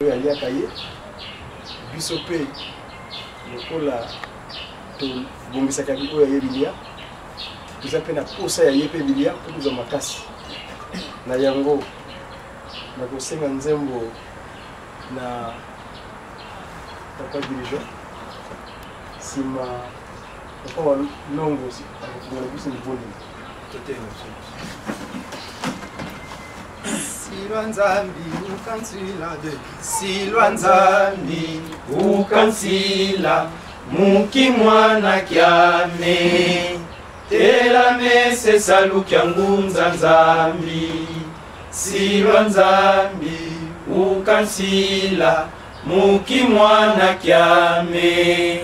Oyo aliaka ye, biso mpe lokola tobongisaka oyo aye bilia, toza mpe na posa ya ye mpe bilia mpo tozwa makasi. Na yango nakosenga nzembo na papa dirigeant, nsima papa wa longo akofungola biso libondeli. Silwa Nzambi ukansila de Silwa Nzambi ukansila muki mwana kyame tela mese salukya ngunza Nzambi Silwa Nzambi ukansila muki mwana kyame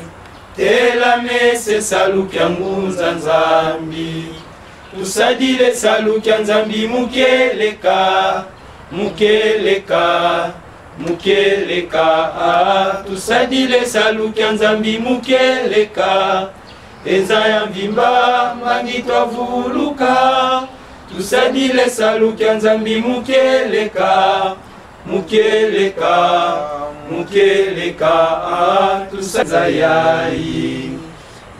tela mese salukya ngunza Nzambi Tusadile salukia Nzambi mukeleka mukeleka mukeleka ah, tusadile salukia Nzambi mukeleka eza ya mvimba mangi twavuluka tusadile salukia Nzambi mukeleka mukeleka mukeleka ah, tusadza yayi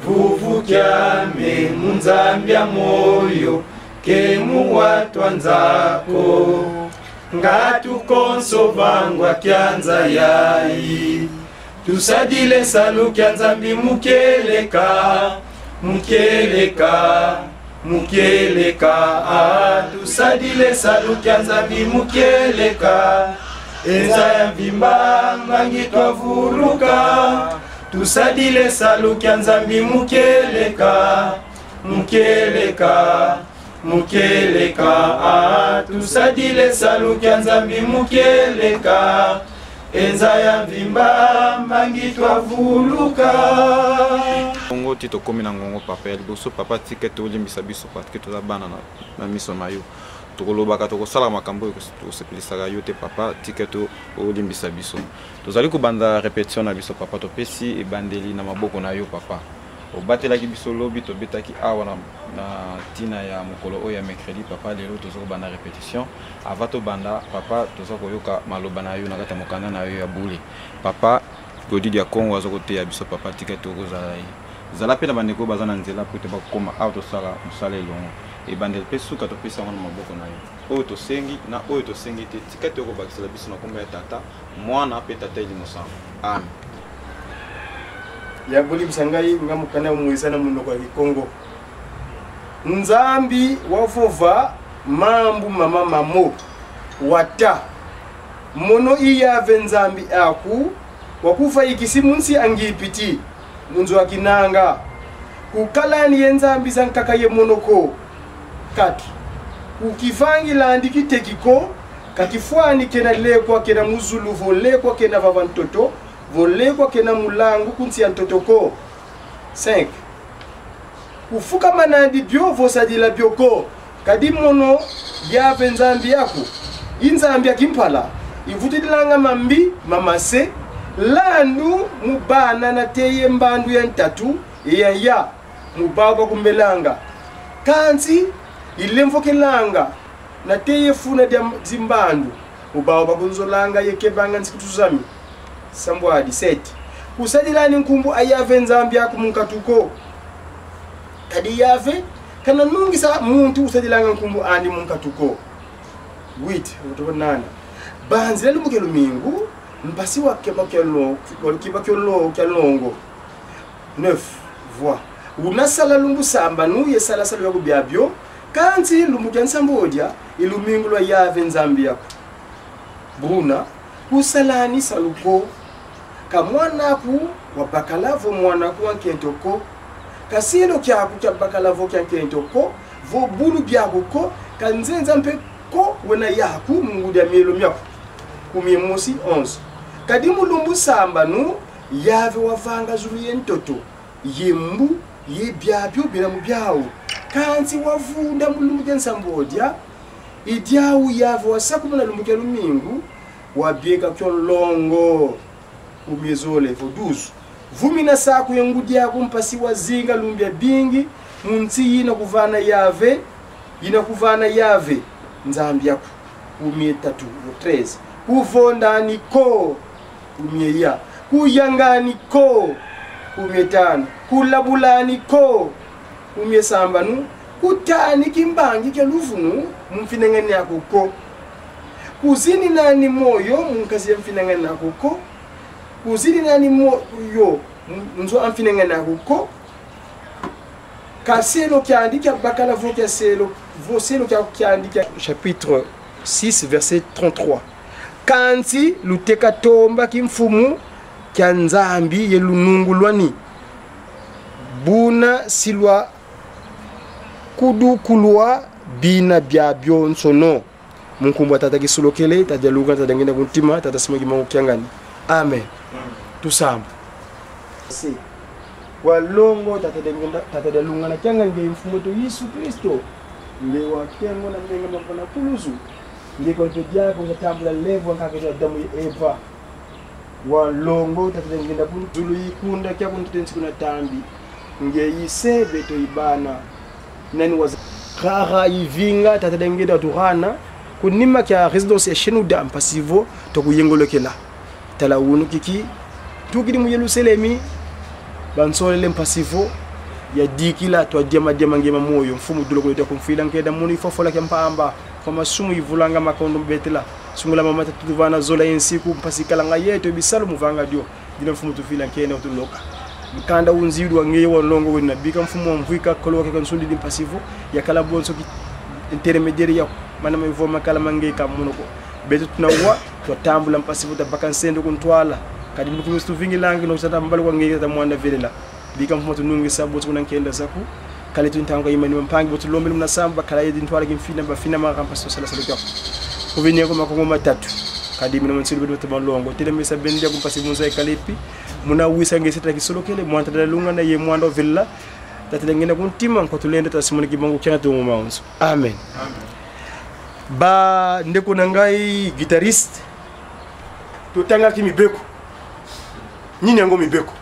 vuvukyame munzambya moyo kemuwatwa nzako ngatukonso vangwa kyanza yayi tusadile salu kya nzambi mukeleka mukeleka mukeleka ah, tusadile salu kya nzambi mukeleka enza ya mvimba mbangi twavuluka tusadile salukia nzambi mukeleka mukeleka mukeleka ah, tusadile salukia nzambi mukeleka enza ya mvimba mbangi twavuluka ngongo ti tokomi na ngongo papa ya liboso papa tika ete olimbisa biso parce que toza bana na, na miso na yo tokolobaka tokosalaka makambo oyo tokosepelisaka yo te papa tika ete olimbisa biso Tozali kobanda repetition na biso papa, topesi ebandeli na maboko na yo papa. Obatelaki biso lobi, tobetaki awa na, na tina ya mokolo oyo ya mercredi papa, lelo toza kobanda repetition. Avant tobanda papa, toza koyoka maloba na yo na kati ya mokanda na yo ya bule. Papa Godi dia Kongo aza koteya biso papa, tika ete okozala ye. Zala mpe na bandeko oyo baza na nzela mpo ete bakoma awa tosala mosala elongo. Ebandeli mpe suka topesi yango na maboko na yo. Oyo tosengi na oyo tosengi te, tika ete okobakisela biso na nkombo ya Tata, Mwana mpe Tata Elimo Santu. Amen. Ya bolimbisa ngai nga mokanda ya moisa na monoko ya kikongo nzambi wavova mambu mama mamo wata mono iyave nzambi aku wakufa ikisi munsi angipiti munzu akinanga kukalani ye nzambi za nkaka ye monoko 4 kukivangilandi kitekiko kakifwani kena lekwa kena muzulu volekwa kena vava ntoto volekwa kena mulangu kunsi ya ntotoko 5 kufukamanandi byo vosadila byoko kadi mono yave nzambi yaku inzambi yakimpala ivutidilanga mambi mamase landu mubana na teye mbandu ya ntatu yaya mubaba kumbelanga kansi ilemvokelanga na teye funa dia zimbandu mubawa bakunzolanga yekebanga nsikutuzami sambwadi 7 kusadilani nkumbu ayave nzambi yaku munkatuko kadi yave kana nungisa muntu usadilanga nkumbu andi munkatuko 8 utokonana banzi lelumuke lumingu mpasi wakeba kyalo kyalongo 9 voix unasala lumbu samba nuye salasala yaku byabyo kanti lumbu kya nsambodya ilumingu lwa yave nzambi yako bruna kusalani saluko kamwanaku wa bakalavo mwanaku wa nkentoko kasilo kyaku kya bakalavo kya nkentoko vobulu byaku ko kanzenza mpe ko wena yaku mungudya mielo myaku kumie mosi 11 kadi mulumbu samba nu yave wavanga zulu ye ntoto ye mbu ye byabyo bilamu byawu kansi wavunda mulumbu kya nsambodya idyawu yave wasakumuna lumbu kya lumingu wabyeka kyo longo kumyezole vo 12 vumina saku yengudyaku mpasi wazinga lumbya bingi munsi yina kuvana yave yina kuvana yave nzambi yaku kumie tatu vo 13 Kuvondani ko kumieya, kuyangani ko kumietano, kulabulani ko kumiesambanu, kutani kimbangi kya luvunu mumfinengene yako ko, kuzini nani moyo munkazi ya mfinengene yako ko, kuzini nani moyo nzo amfinengene yako ko, kaselo kyandika bakala vo kyaselo voselo kyandika. Chapitre 6 verset 33. Kanti luteka tomba kimfumu kya nzambi ye lunungu lwani buna silwa kudukulwa bina bya byonsono munkumbwa tata kisulokele tata luka tata ngenda kuntima tata simoki mangu kyangani. Amen. Tusamba si walongo tata dengenda tata dalunga na kyangani nge mfumo to Yesu Kristo nge wa kyango na menga mapana kuluzu nge kwa dyako zatambula levo nkake damu ya Eva walongo tata dengenda kunzulu ikunda kya kuntutensi kuna tambi nge yisebe to ibana nani wa rara ivinga tata dengenda turana kunima kya residence ya Shenuda mpasivo to kuyengolokela tala wunu kiki tukidi mu Yerusalemi bansolele mpasivo ya dikila to diama diama ngema moyo mfumu dulo ko kumfila nkeda munu ifofola kya mpamba kwa masumu ivulanga makondo betela sungula mama tatuvana zola ensiku mpasikala ngayeto bisalo muvanga dio dina mfumu tufila nkenda tuloka mkanda unzidu wa ngeye wa longo we nabika mfumu wa mvika kolo wake kansundi di mpasivo ya kala bonso ki intermediaire ya mana maivo makala mangeka munoko beto tunawa twatambula mpasivo tabaka nsendo kuntwala kadi mbuki mstu vingi langi no sata mbalo kwa ngeye ta mwanda velela bika mfumu tunungi sabo tukuna nkenda zaku kale tuntanga imani mpangi botu lombe mna samba kala yedi ntwala kimfina bafina makampa so sala sala kwa kuvinya kwa makongo matatu kadi mina mnsulu beto tabalongo telemesa bendia kumpasivo nza kalepi muna wisa ngeseta kisolokele mwanta dalunga na ye mwando villa tatilengena kuntima nkotulende tasimoni kibongo kyana tungu maunzo. Amen. Amen. Ba ndeko na ngai guitariste totanga ki mibeko nini yango mibeko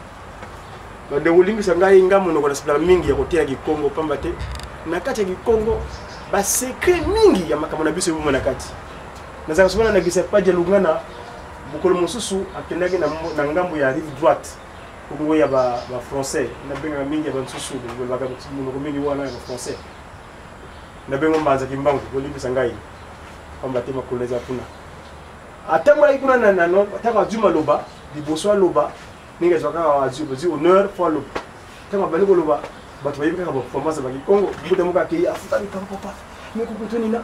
ba ndeko lingisa ngai ngamo noko na sipla mingi ya kotia kikongo pamba te na kati ya kikongo ba secret mingi ya makambo na biso eboma na kati nazaka sumana na gisa paje lungana mokolo mosusu akendaki na ngambo ya rive droite kongo ya ba français na benga mingi ya bansusu balobaka monoko mingi wana ya ba français na bengo mbanza kimbangu bolimbisa ngai pamba te makolo eza kuna atambolaki kuna na nano ntango azwi maloba liboso aloba ndenge azwaka kaka azwi honneur fo aloba ntango abandi koloba bato bayebi kaka baperformance ya bakikongo mbuta moko akei afutami papa papa me kokotonina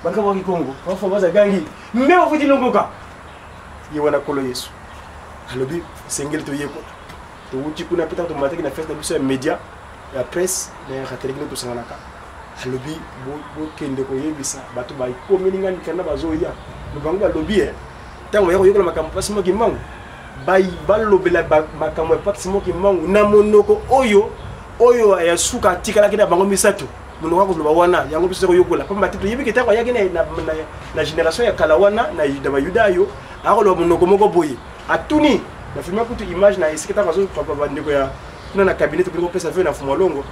banka bakikongo performance agangi me ofuti longoka ye wana kolo Yesu alobi sengeli toyekola towuti kuna mpe ntango tomataki na fete na biso ya media ya presse na rateleki nde tosanganaka alobi bokende koyebisa bato bakomeli ngai mikanda bazoya bango balobi ntango baya koyekola makambo mpasi moki mbangu balobela makambo ya mpasi moki mbangu na monoko oyo oyo ya suka atikalaki na bango misato monoko akoloba wana yango biso koyokola pamba te toyebi ke ntango ayaki na génération ya kala wana na bayuda oyo akoloba monoko moko boye atuni na filma kutu image na esika ntango azopapa bandeko ya kuna na cabinet tokoki kopesa veu na Fumalongo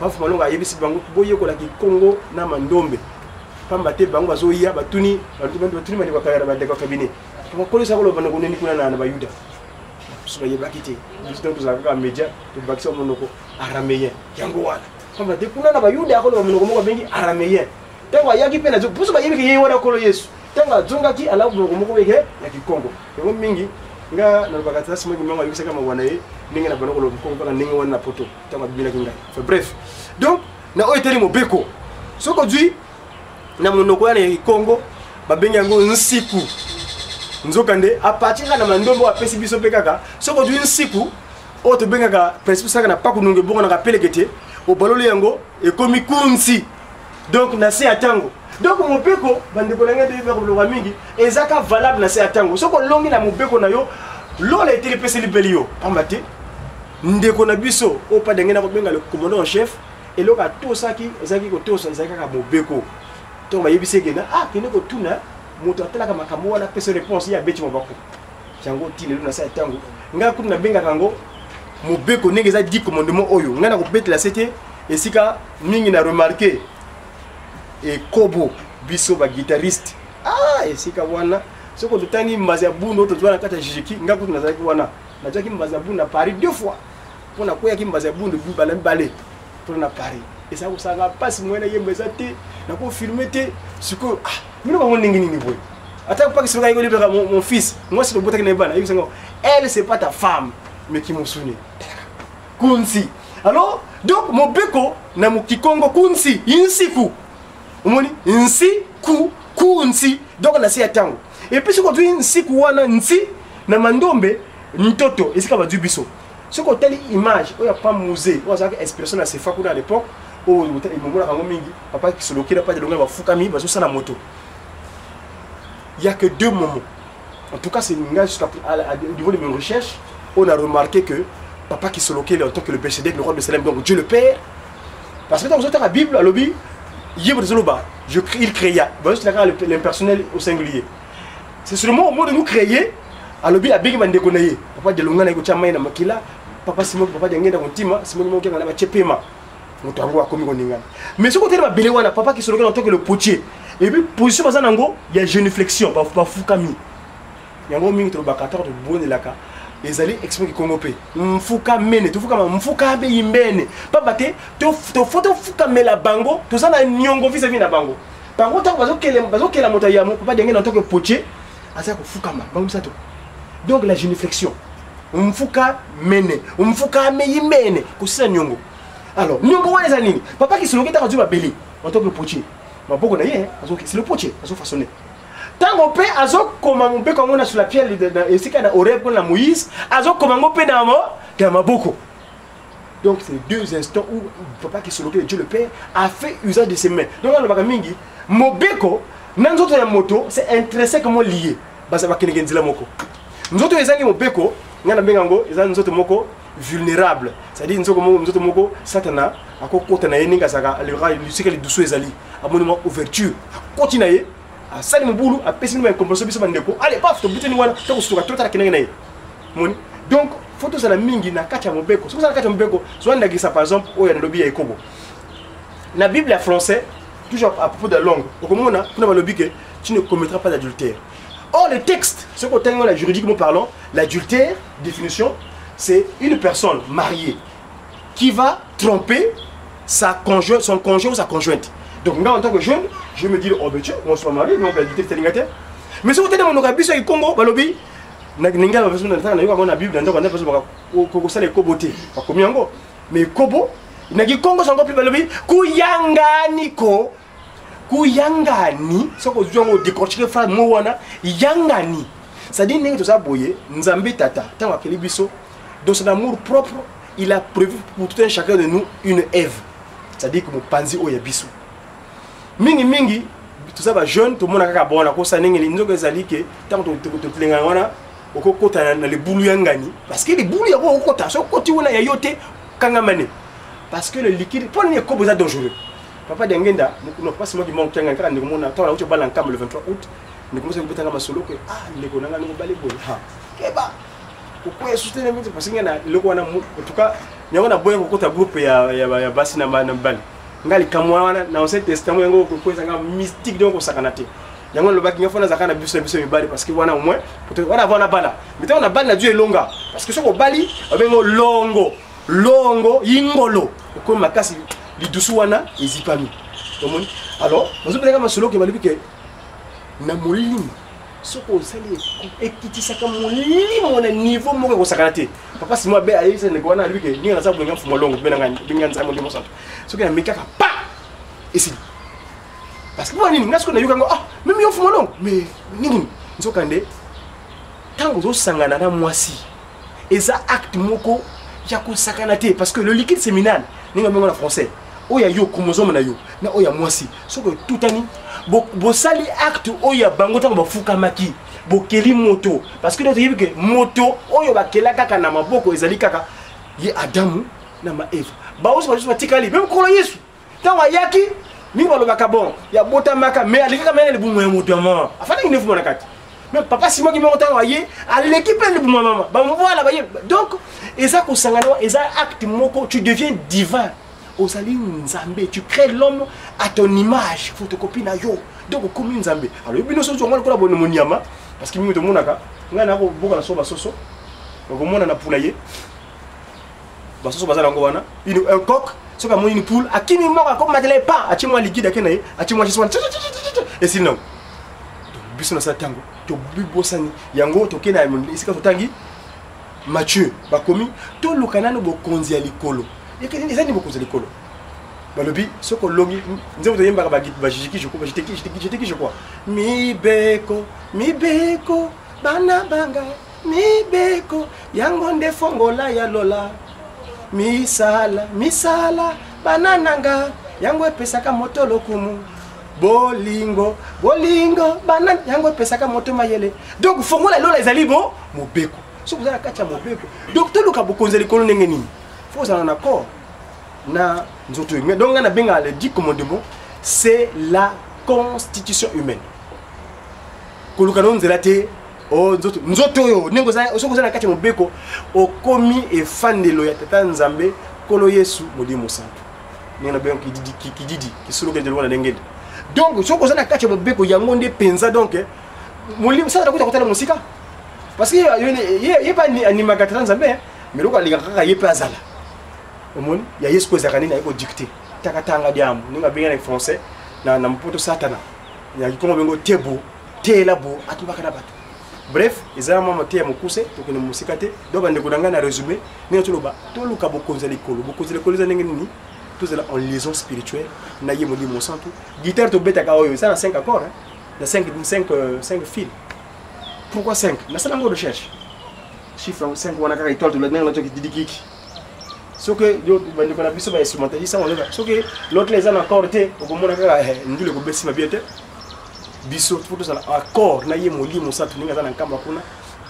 pa Fumalongo ayebisi bango boyekola kikongo na mandombe pamba te bango bazoya batuni batuni bandeko ya bandeko ya cabinet bakolisa koloba bandeko nini kuna na bayuda biso bayebaki te biso ntango tozalaka kaka media tobakisa monoko araméen yango wana pamba te kuna na bayuda akoloba monoko moko abengi araméen ntango ayaki mpe nazo biso bayebiki ye wana kolo Yesu ntango azongaki alaki monoko moko eke ya kikongo yango mingi nga nalobaka tata simoki mango ayokisaka mawa na ye ndenge na banda koloba kikongo kaka ndenge wana na poto ntango abimelaki ngai. Enfin bref, donc na oyo etali mobeko soki ozwi na monoko wana ya kikongo babengi yango nsiku nzokande apartir kaka na mandombe oyo apesi biso mpe kaka soki ozwi nsiku oyo tobengaka principe saka na pakunungu ebongonaka peleke te obaloli yango ekomi kunsi donc na se ya ntango donc mobeko bandeko na ngai toyebaka koloba mingi ezaka valable na se ya ntango soki olongi na mobeko na yo lola eteli epeseli mpeli yo pamba te ndeko na biso oyo pa ndenge nakobenga le commandant en chef eloko atosaki ezalaki kotosa ezalaki kaka mobeko ntongo bayebisi ekenda ah kende kotuna moto atalaka makambo wana apesa réponse ye abeti mabako yango ti lelo na se ya ntango ngai kutu nabengaka yango mobeko ndenge eza 10 commandement oyo ngai nakobetela se te esika mingi na remarke ekobo biso baguitariste ah esika wana Soki totangi mbazi ya bundu oyo tozwa na kati ya jijiki, nga kutu nazalaki wana, nazwaki mbazi ya bundu na Paris deux fois mpo nakweyaki mbazi ya bundu bala mibale mpona na Paris. Ezala kosala mpasi, moyen nayemba eza te, nakofilme te. Sikoyo ah, bino bango ndenge nini boye? Ata mpaki soki ayekoli baka mon fils, mwasi tobotaki na ye bana, ayebisa ngo elle c'est pas ta femme mais kimosuni kunsi. Alors donc mobeko na mokikongo kunsi insiku, omoni nsi ku kunsi, donc na se ya ntango. Et puis soki ozwi nsiku wana nsi na mandombe ntoto esika bazwi biso, soki otali image oyo ya pa musée oyo azalaki inspiration na sefa kuna à l'époque, oyo emomonaka yango mingi, papa Kisolokela pa Delonga bafukami bazosala moto. Il y a que deux moments, en tout cas c'est nga jusqu'à au niveau de mes recherches, on a remarqué que papa Kisolokele en tant que le Belchedek, le roi de Salem, donc Dieu le Père, parce que dans la Bible alobi ye tozoloba je il créa, l'impersonnel au singulier, c'est seulement au moment de nous créer alobi abengi bandeko na ye, papa Delonga na ye kotia mai na makila, papa Simon, papa Diangenda kontima Simon mokenga na batie pema, moto yango akomi koningana. Mais soki otali mabele wana, papa Kisolokele en tant que le potier, et puis position baza nango ya génuflexion, bafukami yango mingi. Tolobaka ntango tobondelaka, ezali expo kikongo mpe mfuka mene, tofukama mfuka mpe yimbene, pamba te tofo tofukamela bango, toza na niongo vis-à-vis na bango. Bango ntango bazokela moto ya yamo, papa Diangenda en tant que potier aza kofukama bango misato. Donc la génuflexion, mfuka mene, mfuka meyi mene, kosila niongo. Alors niongo wana eza nini? Papa Kisoloki ntango azwi mabele en tant que potier, maboko na ye, c'est le potier azofaçonner. Ntango mpe azokoma mobeko yango na sur la pierre, esika na Horeb kuna na Moïse, azokoma yango mpe na maboko. Donc c'est deux instants où papa Kisoloki, Dieu le Père, a fait usage de ses mains. Donc alobaka mingi mobeko na nzoto ya moto, c'est intrinsèquement lié, baza bakendeke nzela moko. Nzoto ezangi mobeko, ngai nabenga yango eza nzoto moko vulnérable, c'est-à-dire nzoto moko, nzoto moko satana akokota na ye ndenge azalaka lusika lidusu ezali, amoni mwa ouverture, akoti na ye, asali mobulu, apesi bino baincompréhension. Biso bandeko, allez paf, tobutani wana, tokosuka totala kendenge na ye moni. Donc faut tozala mingi na kati ya mobeko. Soki ozala na kati ya mobeko, zwa ndakisa par exemple oyo nalobi ya ekobo na Bible ya français, toujours à propos de la langue, okomona kuna balobi ke tu ne commettras pas d'adultère. Or le texte, soki otangi wana, juridiquement parlant, l'adultère, définition, c'est une personne mariée qui va tromper sa conjointe, son conjoint ou sa conjointe. Donc nga en tant que jeune, je me dis oh ben tiens, on soit marié, donc l'adultère c'est te. Mais soki otali monoko ya biso ya Kikongo, balobi na ninga na nayoka yango na Bible na ndako nde kosala ekobo te, bakomi yango, mais ekobo na Kikongo sango mpe balobi kuyangani ko kuyangani. Soki ozwi yango, odécortique phrase mo wana yangani, c'est-à-dire ndenge toza boye, Nzambe Tata ntango akeli biso, dans son amour propre, il a prévu pour tout un chacun de nous une Ève, c'est-à-dire que mopanzi oyo ya biso mingimingi toza bajeune, tomona kaka bon nakosa ndenge nini. Nzoka ezali ke ntango totulengana wana, okokota na libulu ya ngani, parce que libulu yango okokota, soki okoti wana ya yo te, kangamane, parce que le liquide. Mpo nini ekobo eza dangereux? Papa Diangenda, non pas moi qui manque kiangani kaka ndeko mona ntango nauti obala nkamba le 23 août, ndeko mosi akobetanga masolo ke ah, ndeko nanga ndeko bale boye, ha keba kokwea susu te, parce que ngai na eloko wana, en tout cas yango naboya kokota groupe ya basi na mibali. Ngai likambo wana na Ancien Testament yango kokwezanga mystique, donc kosakana te. Yango nalobaki nga fo nazalaka na biso na biso mibali, parce que wana au moins wana avant nabala, mais ntango nabali nazwi elonga, parce que soki obali babengo longo longo yingolo, okomi makasi, lidusu wana ezipami, omoni. Alors bazobelaka masolo ke balobi ke na molimo, soki osali ekitisaka molimo na niveau moko ekosakana te. Papa Simo abe ayebisa ndeko wana, alobi ke ndenge naza bolenga mfumu longo mpe nanga benga Nzambe Molimo Santo, soki nameki kaka pa esili. Parce que mpo nini nga soki nayoka yango, ah, meme yo mfumu longo, mais nini? Nzoka nde ntango ozosangana na mwasi, eza acte moko ya kosakana te, parce que le liquide séminal, ndenge abengo na français, oyo ya yo chromosome na yo na oyo ya mwasi, soki otutani, bosali acte oyo ya bango ntango bafukamaki, bokeli moto. Parce que toyebi ke moto oyo bakela kaka na maboko ezali kaka ye Adamu na ma Eva. Baoso basusu batikali, meme Nkolo Yesu ntango ayaki, mingi balobaka bon ya botamaka, mais alekaka mene libumu ya moto ya mama, afandaki ndefu mwana kati. Mais papa Simoki moko ntango aye, aleki mpe libumu ya mama, bamvoila baye. Donc eza kosangana, eza acte moko, tu deviens divin, ozali Nzambe. Tu crées l'homme à ton image, photocopie na yo, donc okomi Nzambe. Alors bino soki ozonga lokola bono monyama. Parce que mingi tomonaka ngai nakoboka na so basoso okomona na poulailler basoso baza nango wana une un coq soki amoni une poule akimi moko akomatela ye pa atie mwa liquide ake na ye atie mwa jus wana esili nango. Biso na sa ntango tobibosani yango, toke na esika totangi Mathieu, bakomi toluka nano bokonzi ya likolo. Eza nini bokonzi ya likolo? Balobi soki olongi nzembo toyembaka bajijiki, je crois, bajiteki, je crois, mibeko mibeko bana banga mibeko yango nde fongola ya lola, misala misala bana nanga yango epesaka moto lokumu, bolingo bolingo bana yango epesaka moto mayele. Donc fongola ya lola ezali bo mobeko. Soki oza na kati ya mobeko, donc toluka bokonzi ya likolo ndenge nini? Fo ozala na corps na nzoto oyo. Donc ngai nabengaka le 10 commandement, c'est la constitution humaine. Koluka no nzela te o nzoto nzoto oyo ndenge soki oza na kati ya mobeko, okomi efandelo ya tata Nzambe, Nkolo Yesu, Molimo Mosantu, ndenge nabengaka kididi kididi kisoloka nzela wana ndenge. Donc soki oza na kati ya mobeko, yango nde mpenza. Donc molimo sasa nakuta kotala mosika, parce que ye mpe animaka tata Nzambe, mais eloko alingaka kaka ye mpe azala. Omoni ya Yesu ko ezalaka nini? Aye kodicte takatanga diamu, ndenge abenga na français na mpoto Satana, ya kikongo bengo tebo teyela bo atumbaka na bato. Bref, eza mwa mateya mokuse, tokende mosika te. Donc bandeko na ngai, na résumé ndenge toloba, toluka bokonzi ya likolo. Bokonzi ya likolo eza ndenge nini? Tozala en liaison spirituelle na ye Molimo Mosantu. Guitare tobetaka oyo eza na 5 accords, hein? Na 5 fil. Pourquoi 5? Nasala yango recherche, chiffre 5 wana kaka étoile tola ndenge natoki didikiki. Soki bandeko na biso bainstrumentaliste yango, soki l'autre eza na accord te, okomona kaka ndule ekobesima bien te. Biso fo tozala accord na ye Molimo Santu, ndenge aza na nkamba kuna,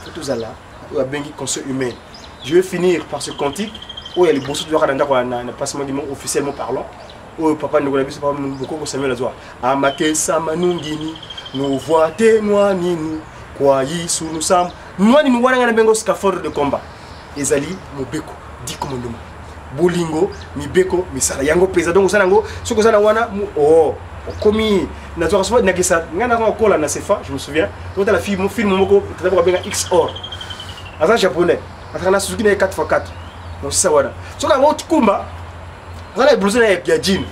fo tozala oyo abengi conscience humaine. Je vais finir par ce cantique oyo ya liboso tozwaka na ndako na passement du mot officiellement parlant, oyo papa ndeko na biso papa Bokoko Samuel azwa amakesa manungini nuvoite nwaninu kwa Yesu nusam nwaninu wana. Ngai na bengo scaphandre de combat ezali mobeko, 10 commandement, bolingo, mibeko, misala, yango mpenza. Donc osala yango, soki oza na wana oh, okomi. Nazwaka souvent nakisa ngai naka kokola na sefa, je me souviens totala film, film moko tata babenga X or, aza japonais, azalaka na Suzuki na ye 4x4. Mosisa wana soki yango kumba, aza na blouse na ya jean,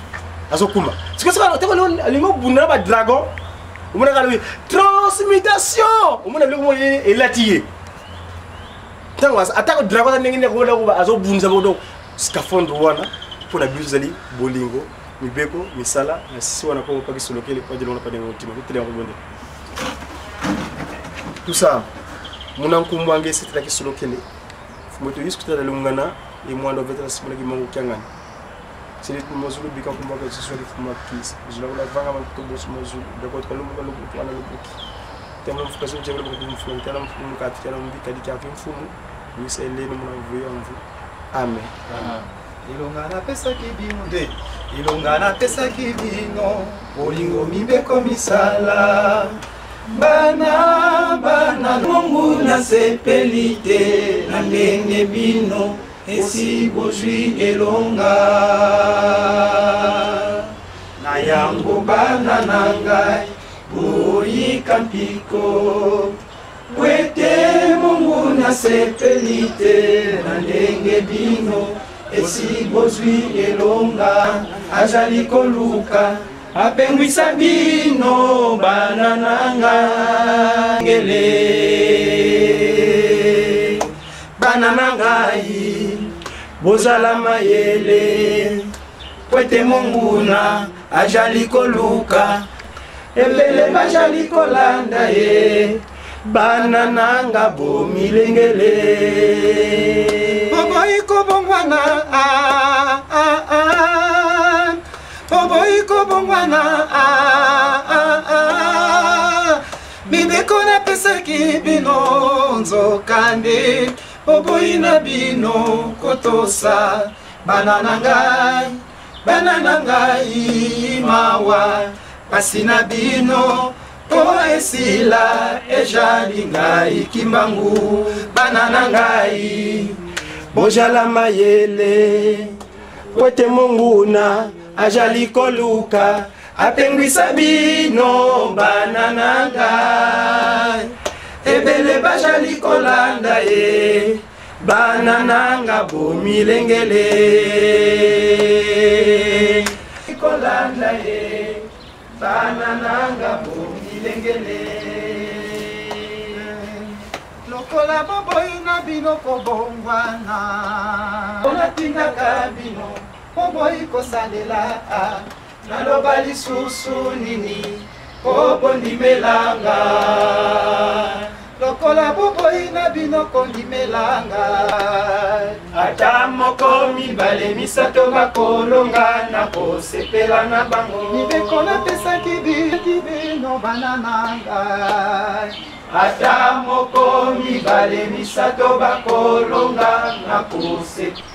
azokumba. Soki soki alingi obunda na badragon, omonaka alobi transmutation, omona biloko moko elati ye ntango atako dragon aza ndenge nini azobundisa bango. Donc scaphandre wana mpo na biso ezali bolingo, mibeko, misala na sisi wana kongo paki solokele padilonga padenga otima totelema kobonde tout ça. Muna nkumbu ange esetelaki solokele moto yesu kutala lungana e mwanda ovetela simonaki mongo kiangani sili mozulu bika kumbaka yesu ali fuma kisi zula kula vanga makuto bosu mozulu beko tkalumu kalumu wana lubuki tena mfuka so jebele ko mfumu tena mfumu kati tena mbika dikya mfumu wisa eleni muna vuya mvu. Amen. Elonga napesaki bino nde elonga napesaki bino, bolingo, mibeko, misala, bana bana. Mungu nasepeli te na ndenge bino esi bozwi elonga na yango. Bana na ngai, boyika mpiko po ete Mungu nasepeli te na ndenge bino esi bozwi elonga. Azali koluka apengwisa bino, bana na ngai ngele, bana na ngai, bozala mayele po ete monguna azali koluka ebele bazali kolanda ye. Bana nanga, bomilengele, boboyi kobongwana, ah, ah, ah. Boboyi kobongwana, ah, ah, ah. Mibeko napesaki bino, nzokande boboyi na bino kotosa. Bana na ngai, bana na ngai, mawa pasi na bino mpo esila ejali ngai kimbangu. Bana na ngai, bozala mayele po ete monguna azali koluka apengwisa bino, bana na ngai. Ebele bajali kolanda ye. Bana nanga bomilengele. Kolanda ye. Bana nanga bomilengele. Lokola boboyi na bino kobongwana. Onatindaka bino boboyi kosalela. Naloba lisusu nini po bondimelanga. Lokola boboyi na bino kondimelanga. Ata moko mibale misato bakolonga na kosepela na bango. Mibeko napesaki bino bana na ngai. Ata moko mibale misato bakolonga na kosepela.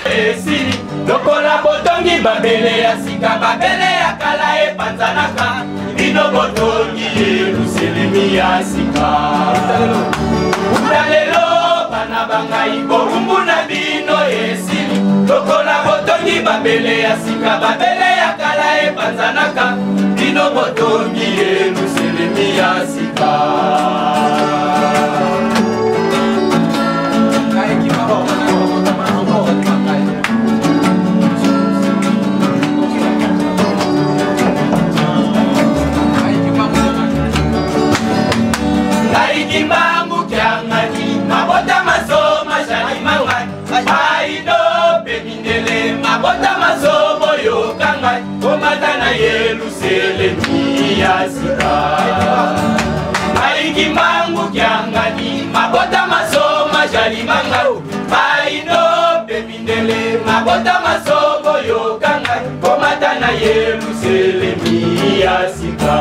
Esili lokola botongi babele ya sika, babele ya kala epanzanaka. Bino botongi Yerusalemi ya sika. Uta lelo bana bangai bowumbu na bino esili lokola botongi babele ya sika, babele ya kala epanzanaka. Bino botongi Yerusalemi ya sika. Kimbangu kiangani mabota maso majali mangai aido pe mindele mabota maso boyoka ngai komata na Yerusalemi ya sika. Ngai Kimbangu kiangani mabota maso majali mangai aido pe mindele mabota maso boyoka ngai komata na Yerusalemi ya sika.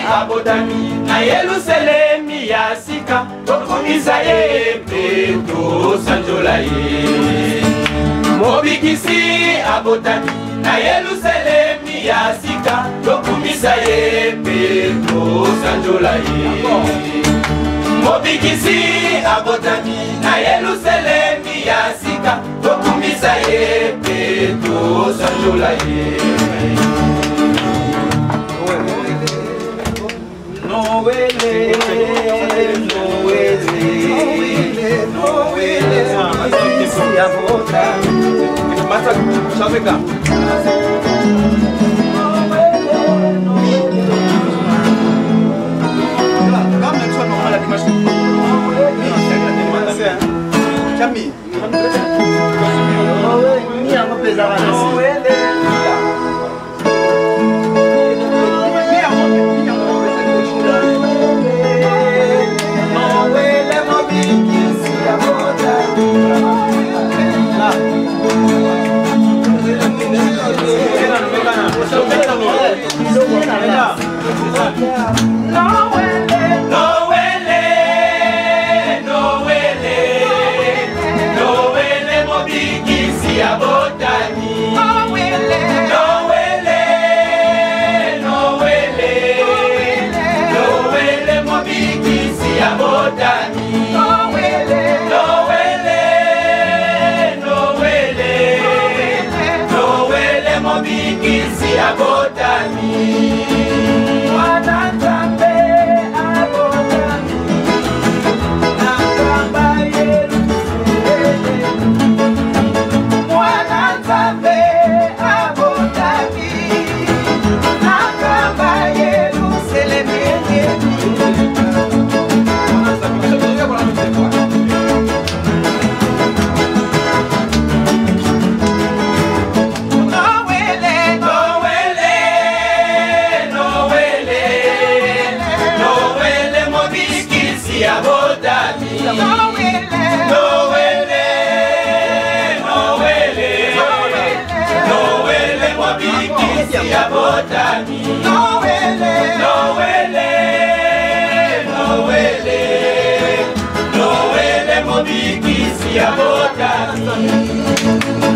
Abotami na Yerusalemi ya sika, tokumisa ye mpe tosanjola ye. Mobikisi abotami na Yerusalemi ya sika, tokumisa ye mpe tosanjola ye. Mobikisi abotami na Yerusalemi ya sika, tokumisa ye mpe tosanjola ye. Noël, Noël, Noël,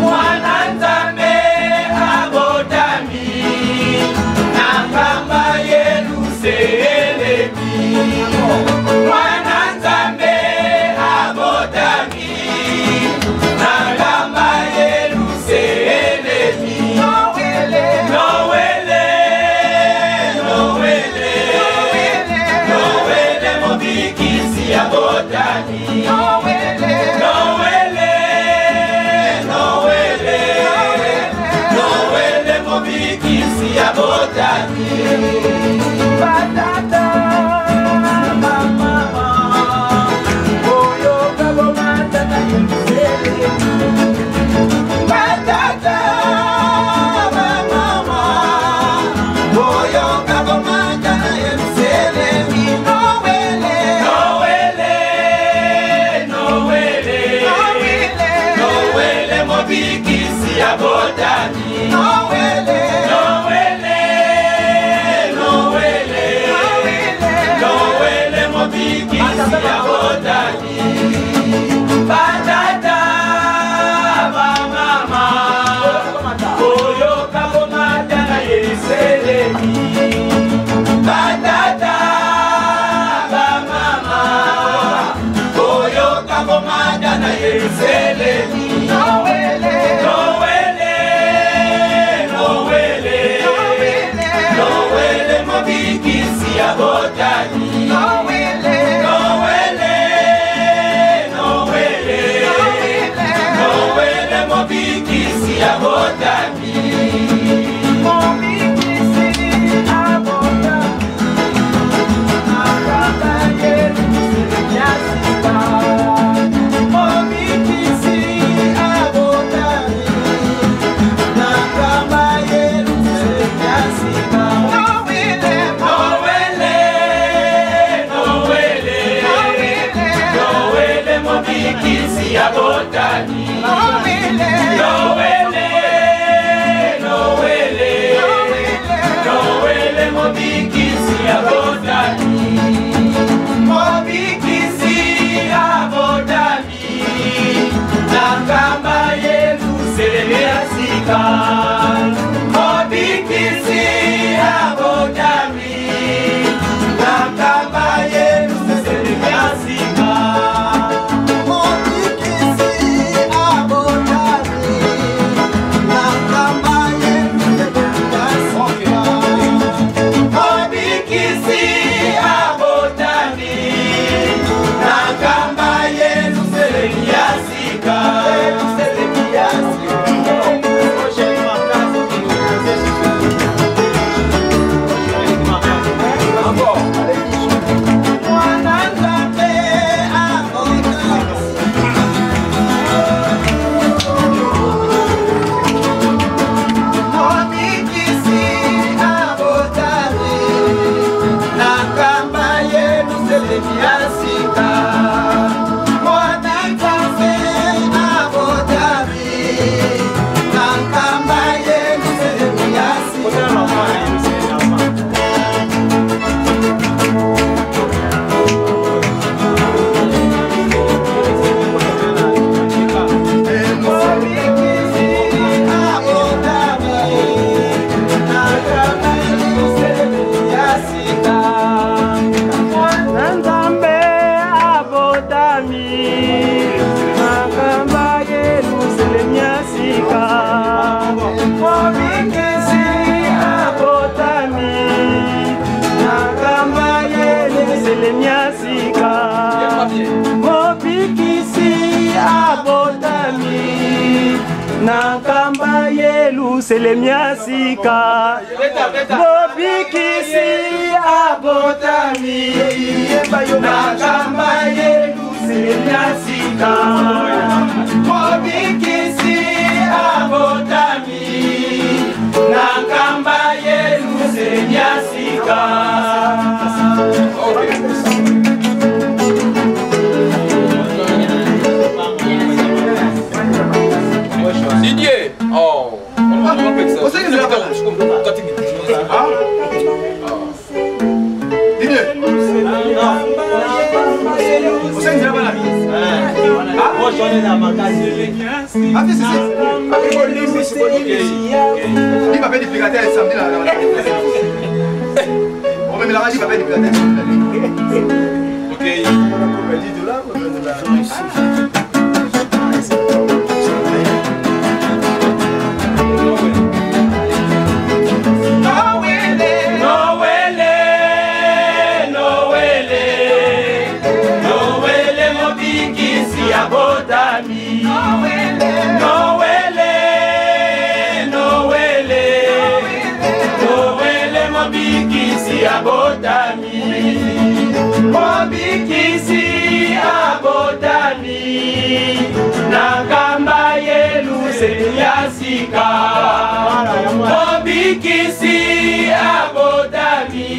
Mwana Nzambe abotami. abotami. Batata bamama boyoka bomata na Yerusalemi. Batata bamama boyoka bomata na Yerusalemi. Nowele, Nowele, Nowele, Nowele mobikisi abotami. Nowele, Nowele, Nowele, Nowele mobikisi abotami. Batata bamama boyoka bomata na Yerusalemi. Batata bamama boyoka bomata na Yerusalemi. Nowele, Nowele, Nowele, Nowele mobikisi abotami. Nowele, Nowele, Nowele, Nowele mobikisi abotami. Mobikisi abotami. Akaba Yerusalemi ya sika. Mobikisi abotami. Nakamba Yerusalemi ya sika. Nowele, Nowele, Nowele, Nowele mobikisi abotami. Nowele, Nowele, Nowele mobikisi abotami. Mobikisi abotami. Nakamba Yerusalemi ya sika. Mobikisi abotami. Nakamba Yerusalemi ya sika. Mobikisi abotami. Nakamba Yerusalemi ya sika. Mobikisi abotami. Nakamba Yerusalemi ya sika. Yerusalemi ya sika. Mwana Nzambe abotami. Mobikisi abotami. Nakamba Yerusalemi ya sika. Mwana Nzambe abotami. Nakamba Yerusalemi ya sika. Mobikisi abotami. Nakamba Yerusalemi ya sika. Mwana Nzambe abotami. Nakamba Yerusalemi ya sika. Mobikisi abotami. Nakamba Yerusalemi ya sika. Mobikisi abotami. Nakamba Yerusalemi ya sika. Mobikisi abotami. Nakamba Yerusalemi ya sika. Mobikisi abotami. Nakamba Yerusalemi ya sika. Didier. Oh. On Você que Ah? Didier. Você que là? Ah, si, si, si. Dis papa duplicateur samedi là. On met la magie papa duplicateur. Ok. Nowele, Nowele, Nowele mobikisi abotami. Nowele, Nowele, Nowele. Mobikisi abotami, Mobikisi abotami, na nkamba Yelusalemi ya sika. Mobikisi abotami,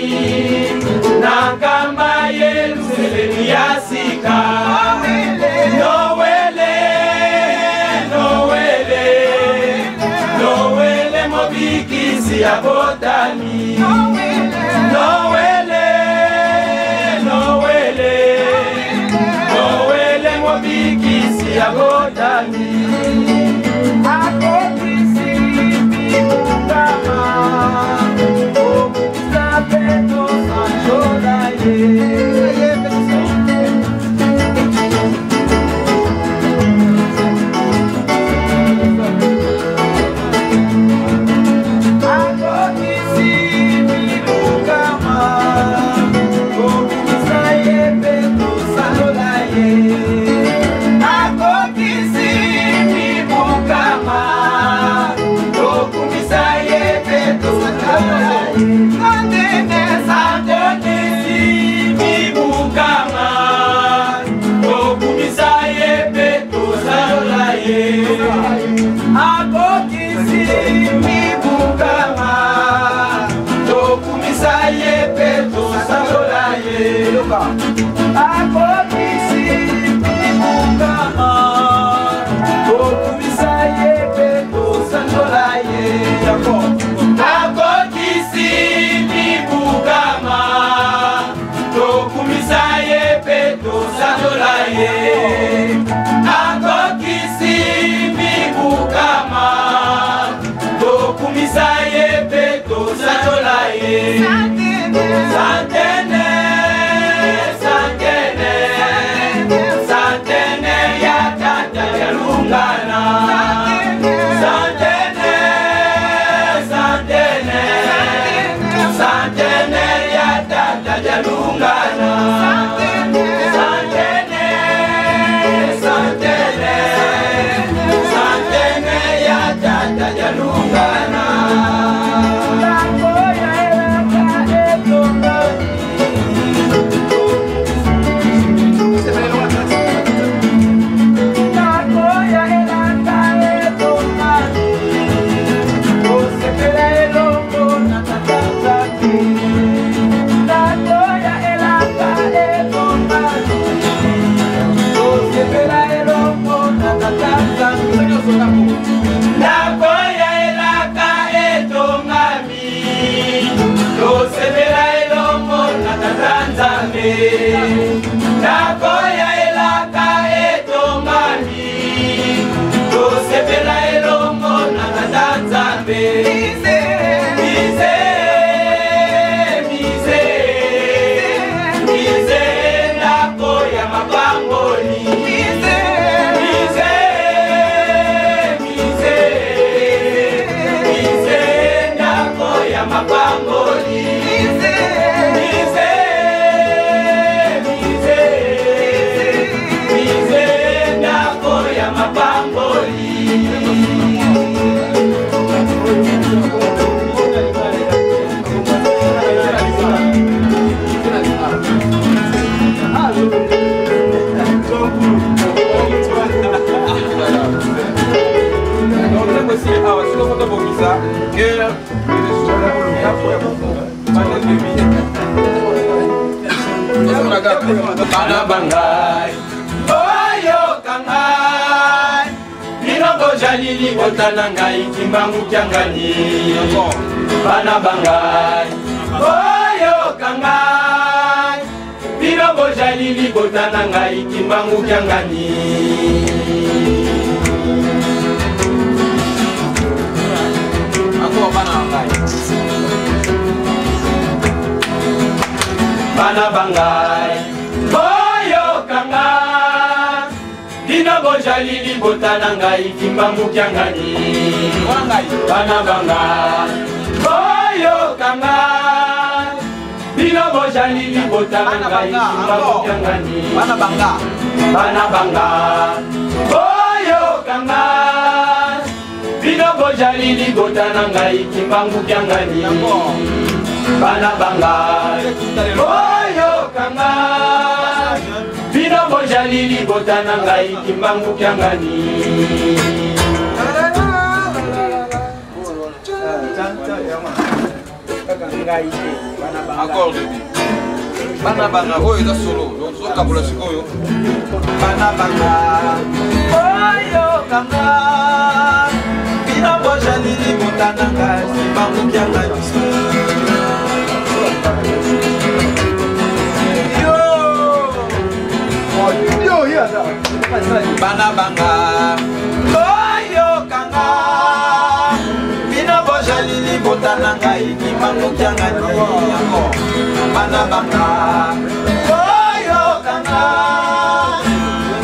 na nkamba Yelusalemi ya sika. Noele, Noele, Noele, Mobikisi abotami. Noele, Noele, Noele, Mobikisi abotami. Akokisi bibukama, okokisa pe tosanzola ye. Akokisi bibukama, okokisa ye pe tosanzola ye. Akokisi bibukama, tokumisa ye pe tosanzola ye. Akokisi bibukama, tokumisa ye pe tosanzola ye. Akokisi bibukama, tokumisa ye pe tosanzola ye. Akokisi bibukama, tokumisa ye pe tosanzola ye. Akokisi bibukama, tokumisa ye pe tosanzola ye. Akokisi bibukama, tokumisa ye pe tosanzola ye. Santene, santene, santene ya tata ya lungana. Santene, santene, santene ya tata ya lungana. Santene, santene, santene ya tata ya lungana. Ndako ya elaka etongami, tosepela elongo na Tata Nzambe. Ndako ya elaka etongami, tosepela elongo na Tata Nzambe. Mise, mise, mise, ndako ya mapamboli. Mise, mise, mise, ndako ya mapamboli. Mise, mise, mise, ndako ya mapamboli. Bana bangai, oyoka ngai, bino bozali libota na ngai, kimbangu kiangani. Bana bangai, oyoka ngai, bino bozali libota na ngai, kimbangu kiangani. Bana bangai, boyoka ngai, bino bozali libota na ngai, kimbangu kiangani. Bana bangai, boyoka ngai, bino bozali libota na ngai, kimbangu kiangani. Bana bangai, boyoka ngai, bino bozali libota na ngai, kimbangu kiangani. Bana bangai boyokanga bino bojali libota na ngai kimbangu kiangani. Encore début. Bana banga oyo eza solo donc tozokabola sikoyo. Bana banga oyokanga bino bojali libota na ngai kimbangu kiangani. Bana banga oyokanga bino bojali libota na ngai kimbangu kiangani. Bana banga oyokanga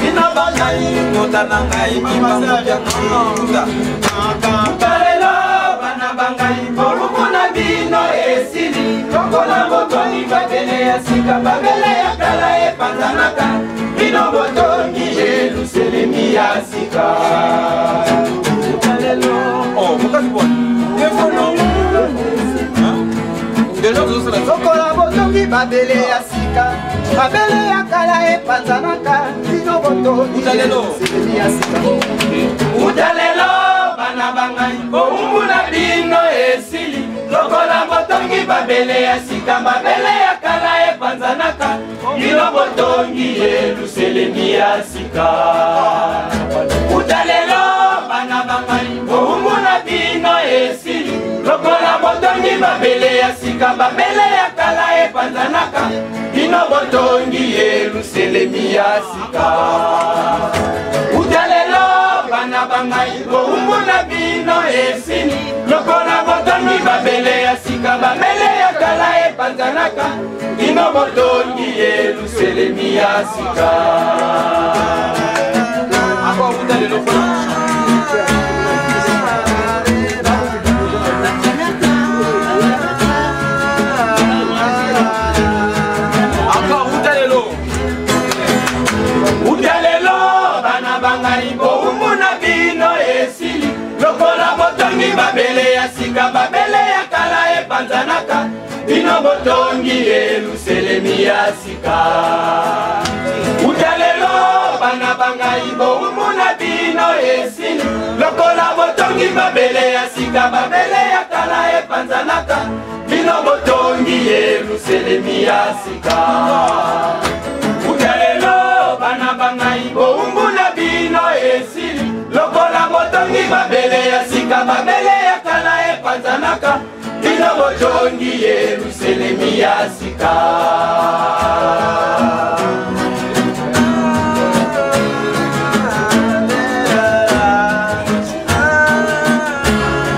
bino bojali libota na ngai kimbangu kiangani. Lelo bana bangai bolumu na bino esili lokola botongi babele ya sika babele ya kala epanzanaka bino botongi Jerusalemi ya sika. Oh, mokasi bwana. Déjà tozosala lokola botongi babele ya sika babele ya kala epanzanaka bino botongi Jerusalemi ya sika. Utalelo bana bangai bowumbu na bino esili lokola botongi babele ya sika babele ya kala epanzanaka bino botongi Yerusalemi ya sika. Utalelo bana bangai bowumbu na bino esili lokola botongi babele ya sika babele ya kala epanzanaka bino botongi Yerusalemi ya sika. Utalelo bana bangai bowumbu na bino esili lokola botongi babele ya sika babele ya kala epanzanaka bino botongi Yerusalemi ya sika. Encore utalelo encore utalelo. Utalelo bana bangai bowumbu na bino esili lokola botongi babele ya sika babele ya kala epanzanaka bino botongi Yerusalemi ya sika. Utalelo bana bangai bowumbu na bino esili lokola botongi babele ya sika babele ya kala epanzanaka bino botongi Yerusalemi ya sika. Utalelo bana bangai bowumbu na bino esili lokola botongi babele ya sika babele ya kala epanzanaka bino botongi Yerusalemi ya sika.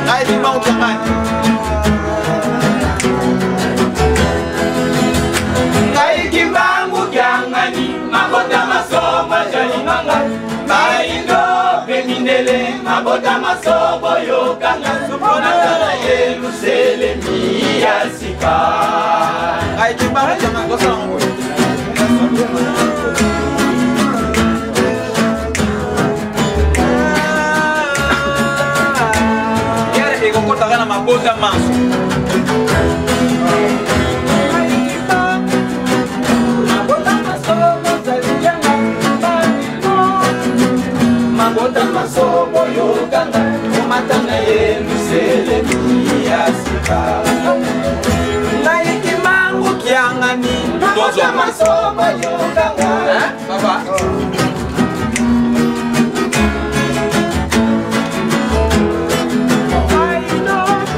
Ngai kimbangu kiangani. Ngai kimbangu kiangani mabota masomo jalimanga baindo pe mindele mabota masomo yokanga mpona Yerusalemi ya sika. Ngai kimbangu kiangani tosala ngo boye. Yere ekokotaka na mabota manso. Mabota masomo zalianga mabota masomo yokanga omatanga Yerusalemi ya sika. Ngai kimbangu kiangani mabota masomo yokanga. Papa.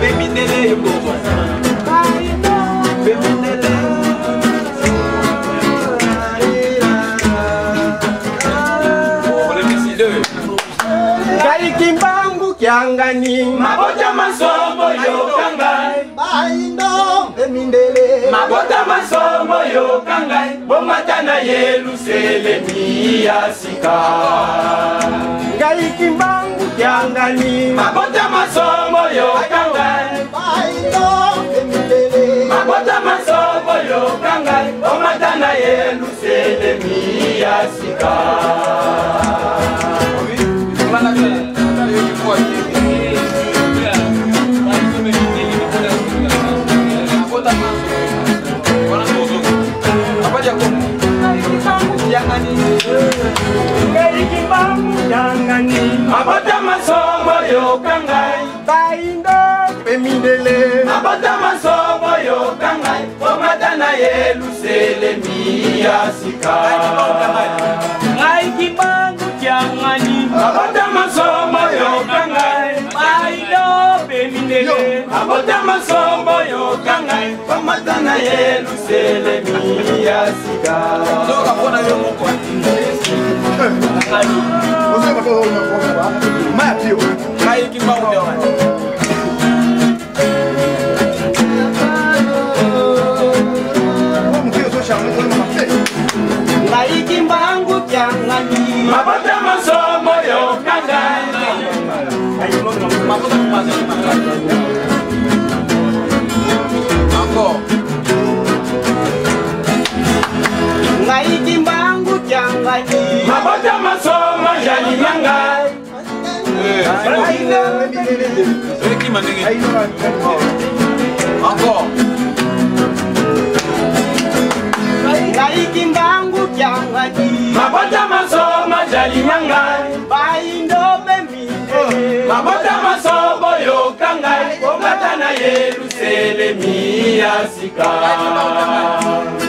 Bemindele yoko. Bemindele. Polémique deux. Ngai kimbangu kiangani mabota masomo yokanga baindo emindele mabota masomo yokanga bomata na Yerusalemi ya sika. Ngai kimbangu kiangani mabota masomo yokanga baindo emindele mabota masomo yokanga bomata na Yerusalemi ya sika. Mabota manso. kyangani. Mabota masomo yoka ngai. Baindo mpe mindele. Mabota masomo yoka ngai. Komata na Yelusalemi ya sika. Ngai kimbangu kyangani. Mabota masomo yoka ngai. Baindo mpe mindele. Mabota masomo yoka ngai. Komata na Yelusalemi ya sika. Ngai kimbangu kyangani. Mabota masomo yoka ngai. Encore. Ngai kimbangu kyangani. Mabota masomo jali mangai. Encore. Ngai kimbangu kyangani. Mabota masomo jali mangai. Baindo mpe mindele. Mabota masomo yoka ngai. Komata na Yelusalemi ya sika.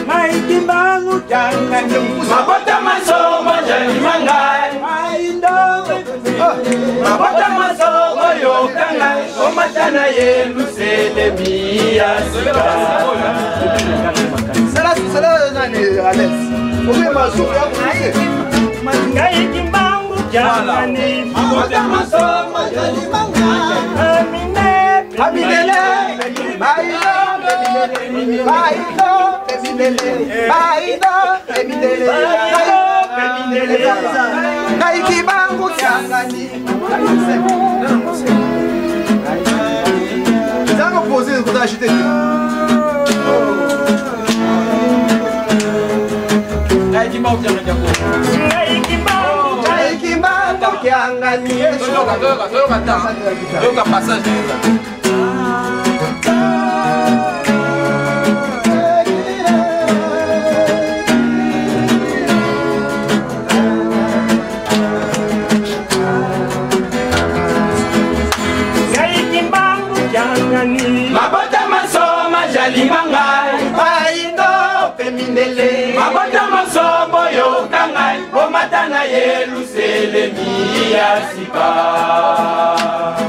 Ngai kimbangu kyangani. Mabota masomo jali mangai. Baindo mpe mindele. Mabota masomo yoka ngai. Komata na Yelusalemi ya sika. Ngai kimbangu kyangani. Mabota masomo jali mangai. Amine. Amidele. Baindo mpe mindele. Baindo mpe mindele. Baindo mpe mindele. Baindo mpe mindele. Ngai kimbangu kyangani. Ngai kimbangu Ngai kimbangu kyangani. Yoka passage. Ngai kimbangu kyangani. Mabota masomo jali mangai. Baindo mpe mindele. Mabota masomo yoka ngai. Komata na Yelusalemi ya sika.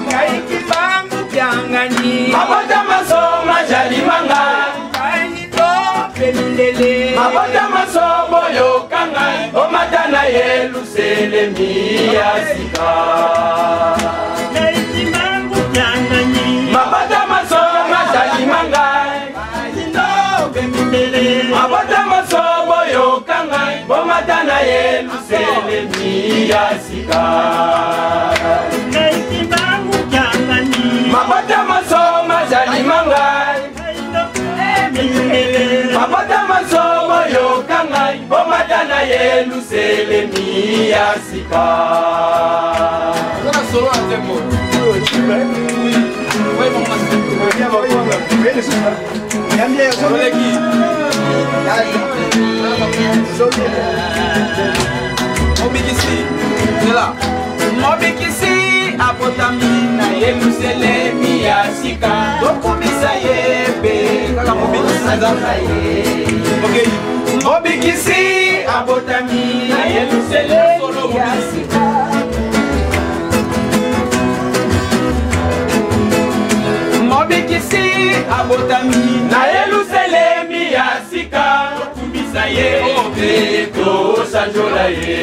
Ngai kimbangu kyangani. Mabota masomo jali mangai. Baindo mpe mindele. Mabota masomo yoka ngai. Komata na Yelusalemi ya sika. Ngai kimbangu kyangani. Mabota masomo jali mangai. Baindo mpe mindele. Mabota masomo yoka ngai. Komata na Yelusalemi ya sika. Ngai kimbangu kyangani. Mabota masomo jali mangai. Baindo mpe mindele. Mabota masomo yoka ngai. Komata na Yelusalemi ya sika. Mobikisi, c'est là. Mobikisi abotami na Yelusalemi ya sika. Tokumisa ye mpe Kaka mobikisi eza. Okay. Mobikisi abotami na Yelusalemi ya sika. Mobikisi abotami na Yelusalemi ya sika. Tokumisa ye mpe tosanjola ye.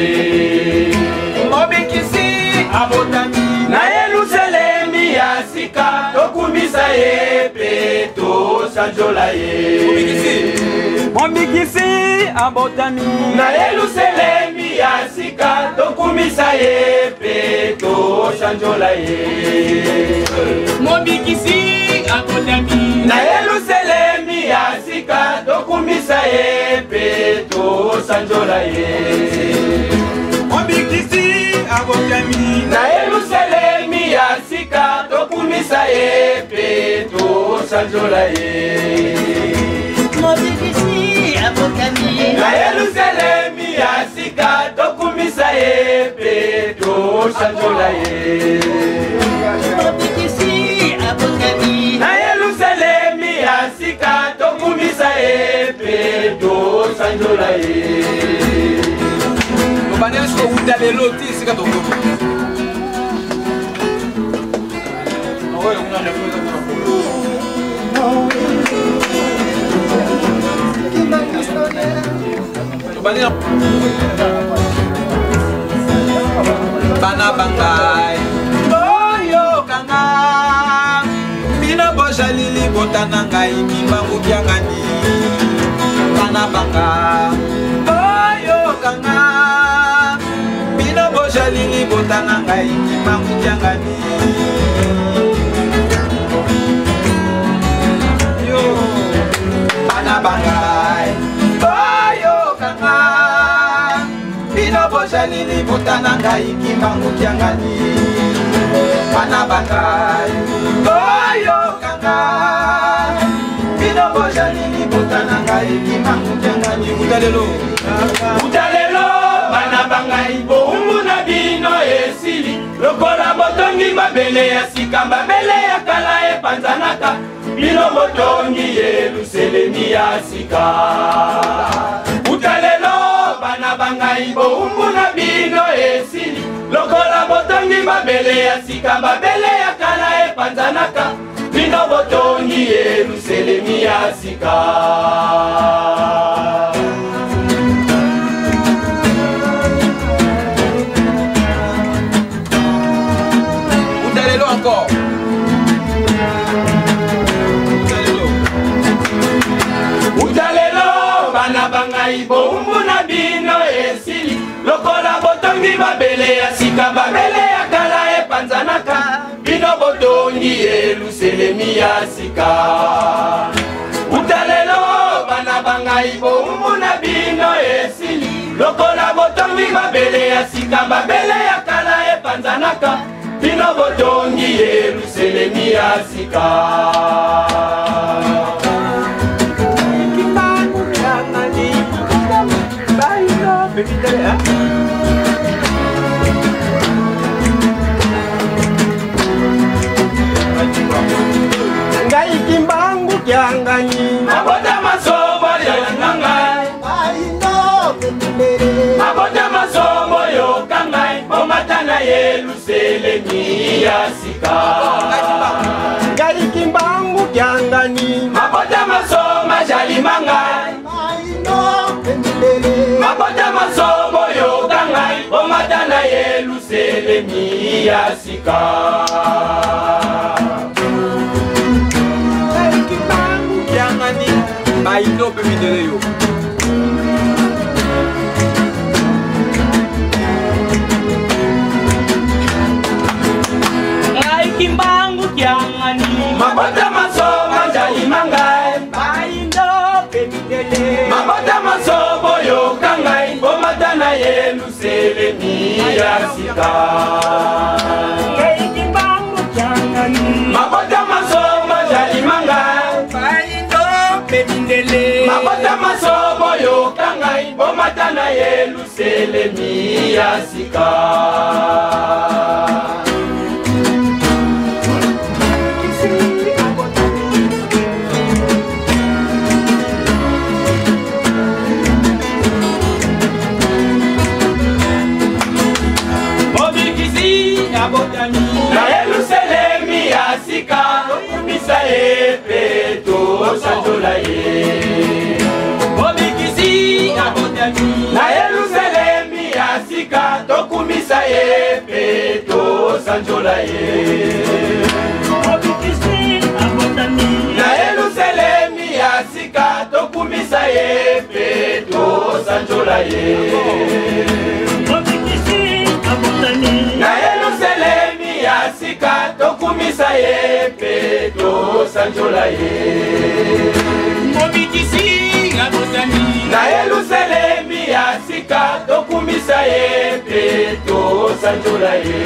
Mobikisi abotami na Yelusalemi ya sika. Tokumisa ye mpe tosanjola ye. Mobikisi. Mobikisi abotami na Yelusalemi ya sika. Tokumisa ye mpe tosanjola ye. Mobikisi abotami na Yelusalemi ya sika. Tokumisa ye mpe tosanjola ye. Mobikisi abotami na Yelusalemi ya sika. Tokumisa ye mpe tosanjola ye. Mobikisi abotami na Yelusalemi ya sika. Tokumisa ye mpe tosanjola tosanjola ye. Na Yelusalemi ya sika tokumisa ye mpe tosanjola ye. Tobandeli soki owuta lelo ti esika tokomi. Bana bangai boyokanga bino bozali libota na ngai kimbangu kiangani. Bana banga boyokanga bino bozali libota na ngai kimbangu kiangani. Yo bana bangai boyokanga bino bozali libota na ngai kimbangu kiangani. Bana bangai boyokanga bino bozali libota na ngai kimbangu kiangani. Uta lelo, uta lelo bana bangai boumbu na bino esili lokola botongi mabele ya sika mabele ya kala epanzanaka bino botongi Yelusalemi ya sika. Uta lelo bana bangai boumbu na bino esili lokola botongi mabele ya sika mabele ya kala epanzanaka bino botongi Yelusalemi ya sika. Uta lelo encore. Uta lelo. Uta lelo bana bangai boumbu na bino esili lokola botongi mabele ya sika mabele ya kala epanzanaka bino botongi Yelusalemi ya sika. Uta lelo bana bangai boumbu na bino esili lokola botongi mabele ya sika mabele ya kala epanzanaka bino botongi Yelusalemi ya sika. Ngai kimbangu kiangani mabota masomo yoka ngai mabota masomo yoka ngai bomata na Yelusalemi ya sika. Ngai kimbangu kiangani mabota masomo jalima ngai mabota masomo yoka ngai bomata na Yelusalemi ya sika. Kiangani baino mpe mindele yo. Ngai kimbangu kiangani mabota masomo jalima ngai baino mpe mindele mabota masomo yoka ngai bomata na Yelusalemi ya sika. Ngai kimbangu kiangani mabota masomo jalima ngai baino mpe mindele mabota masomo yoka ngai bomata na Yelusalemi ya sika. Mobikisi abotami na Yelusalemi ya sika tokumisa ye mpe tosanjola ye. Mobikisi abotami na Yelusalemi ya sika tokumisa ye mpe tosanjola ye. Mobikisi abotami na Yelusalemi ya sika tokumisa ye mpe tosanjola ye. Mobikisi abotami na Yelusalemi ya sika tokumisa ye mpe tosanjola ye. Mobikisi abotami na Yelusalemi ya sika tokumisa ye mpe tosanjola ye.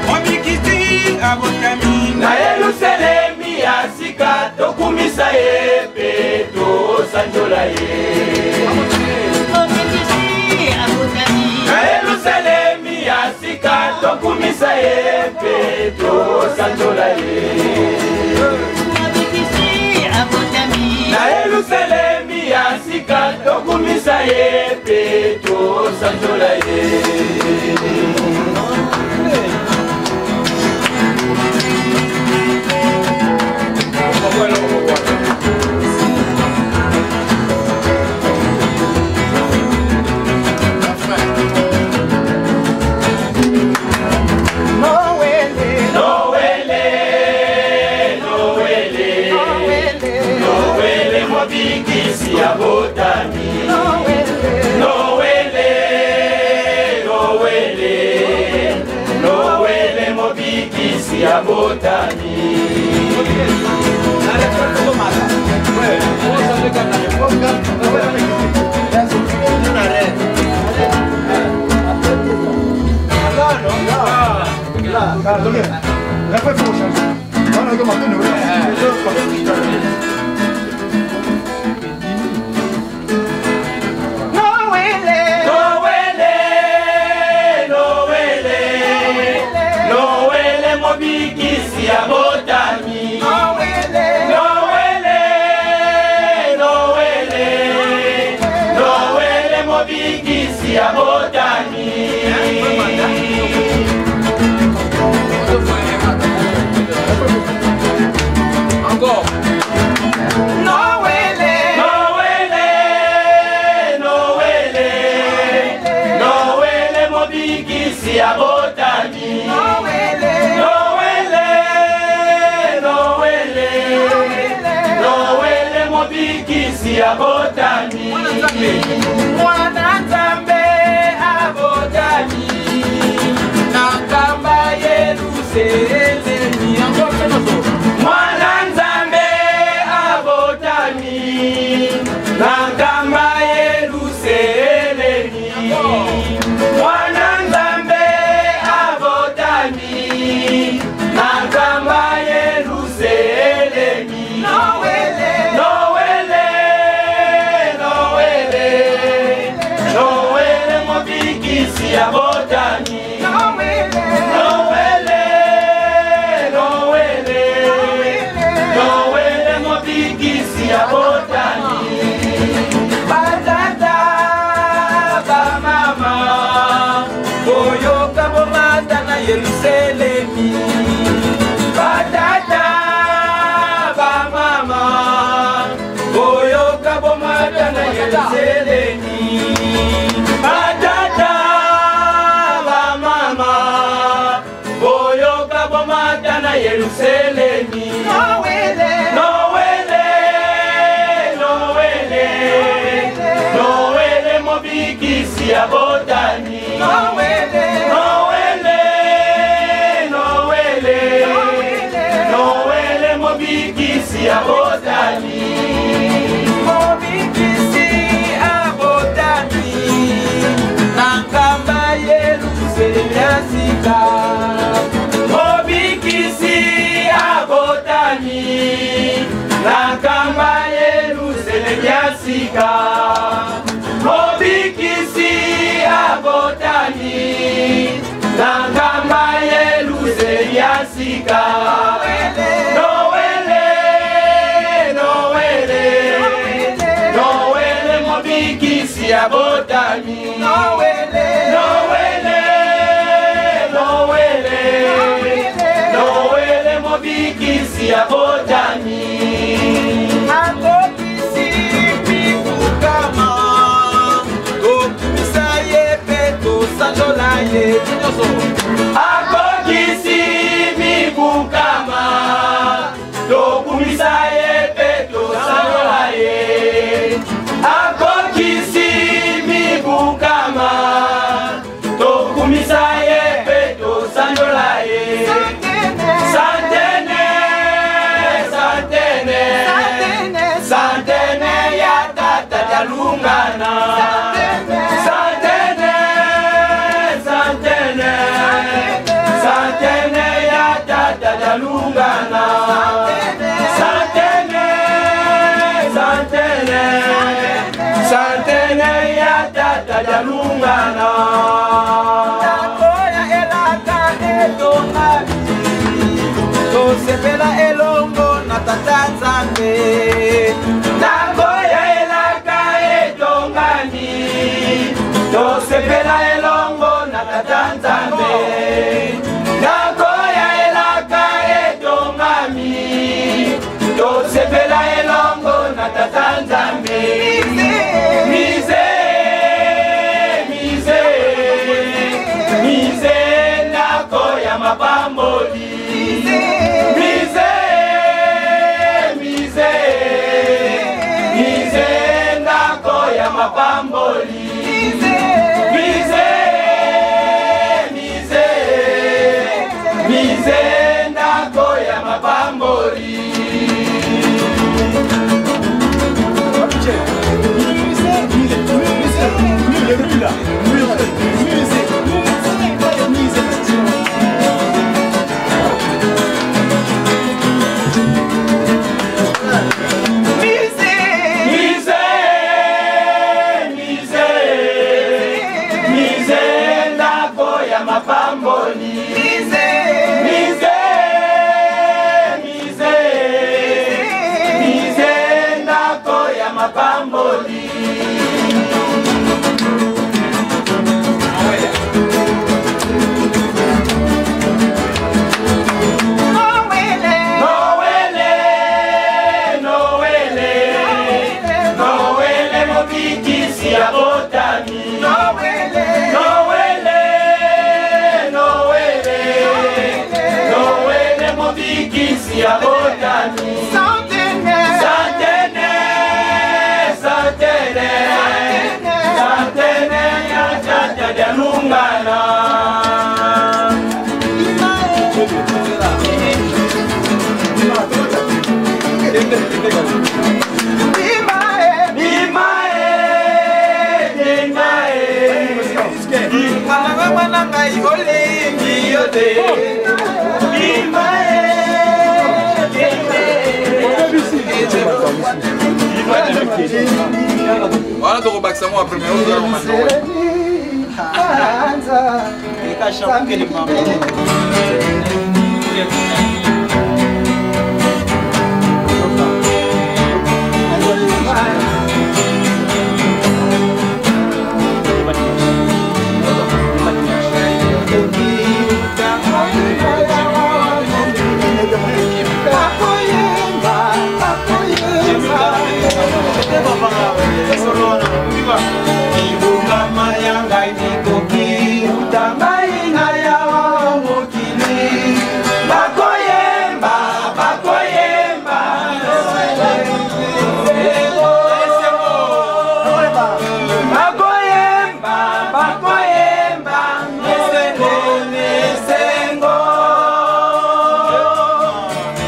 Mobikisi abotami na Yelusalemi ya sika tokumisa ye mpe tosanjola ye. Mobikisi abotami na Yelusalemi ya sika tosanzola ye. Na Yelusalemi ya sika tokumisa ye mpe tosanzola ye. Mobikisi ya botami. Nowele, Nowele, Nowele, mobikisi ya botami. Mobikisi ya botami. Nowele, Nowele, Nowele, mobikisi ya botami. Encore. Nowele, Nowele, Nowele, Nowele, mobikisi ya botami. Nowele, Nowele, mobikisi ya botami. Mwana Nzambe abotami na nkamba Yelusalemi. Mwana Nzambe abotami na nkamba Yelusalemi. Mwana Nzambe abotami na nkamba Yelusalemi. Nowele, Nowele, Nowele, Nowele, mobikisi ya botami. Nowele, Nowele, Nowele, Nowele, mobikisi ya botami. Batata, bamama, boyoka bomata na Yelusalemi. Batata, bamama, boyoka bomata na Yelusalemi. Batata, bamama, boyoka bomata na Yelusalemi. Nowele, Nowele, Nowele, Nowele, mobikisi ya botami. Nowele, Nowele, Nowele, Nowele, mobikisi ya botami. Mobikisi abotami na nkamba Yelusalemi ya sika. Mobikisi abotami na nkamba Yelusalemi ya sika. Mobikisi abotami na nkamba Yelusalemi ya sika. Nowele, Nowele, Nowele, mobikisi abotami. Nowele, Nowele, Nowele, Nowele, mobikisi abotami. Akokisi mikukama, tokumisa ye mpe tosanzola ye. Akokisi mikukama, tokumisa ye mpe tosanzola ye. Akokisi mibukama, tokumisa ye mpe tosanzola ye. Santene, santene, santene ya tata jalungana. Santene, santene, santene ya tata jalungana. Santene, santene, santene ya tata jalungana. Takoya elaka etonga. Tosepela elongo na Tata Nzambe. Ndako ya elaka etongami, tosepela elongo na Tata Nzambe. Ndako ya elaka etongami, tosepela elongo na Tata Nzambe. Mise, mise, mise, ndako ya mapamboli. Mise, mise, mise, ndako ya mapamboli. Mise, mise, mise, ndako ya mapamboli. Mise, mise, mise, ndako ya mapamboli. Mise, mise, mise, ndako ya mapamboli. Nowele, Nowele, Nowele mobikisi abotami. Nowele, Nowele, Nowele mobikisi abotami. Santene, santene, santene ya tata ya lungana. Bimae, bimae, Mwana mwana ngai olingi yo te. bimae, wana tokobakisa mwa premier Ibongama ya ngai mikoki uta ngai na ya mokili. Bakoyemba, bakoyemba, bakoyemba, bakoyemba, esengo, esengo.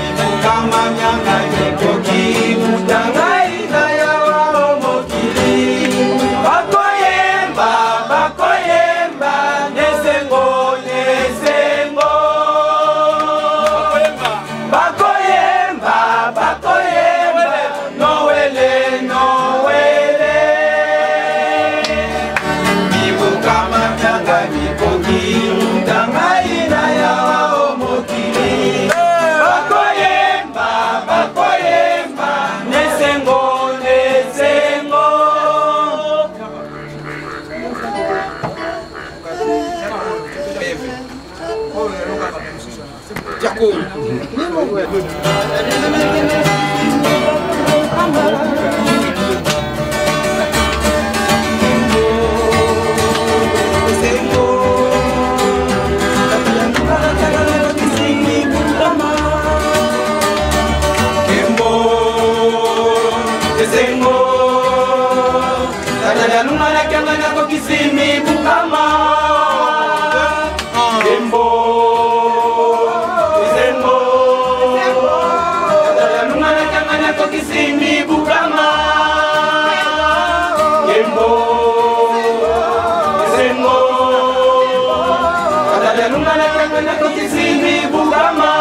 Ibongama ya ngai mikoki uta ngai na ya mokili. Bakoyemba, bakoyemba, nesengo, nesengo. Bakoyemba, bakoyemba, Nowele, Nowele. Mibukama myanga mikoki, uta ngai na ya mokili. Bakoyemba, bakoyemba, nesengo, nesengo. Kembo, esengo, tata lunga na kyanga na kokisimi bukama. Kembo, esengo, tata lunga na kyanga na kokisimi bukama. Kembo, esengo, tata lunga na kyanga na kokisimi bukama.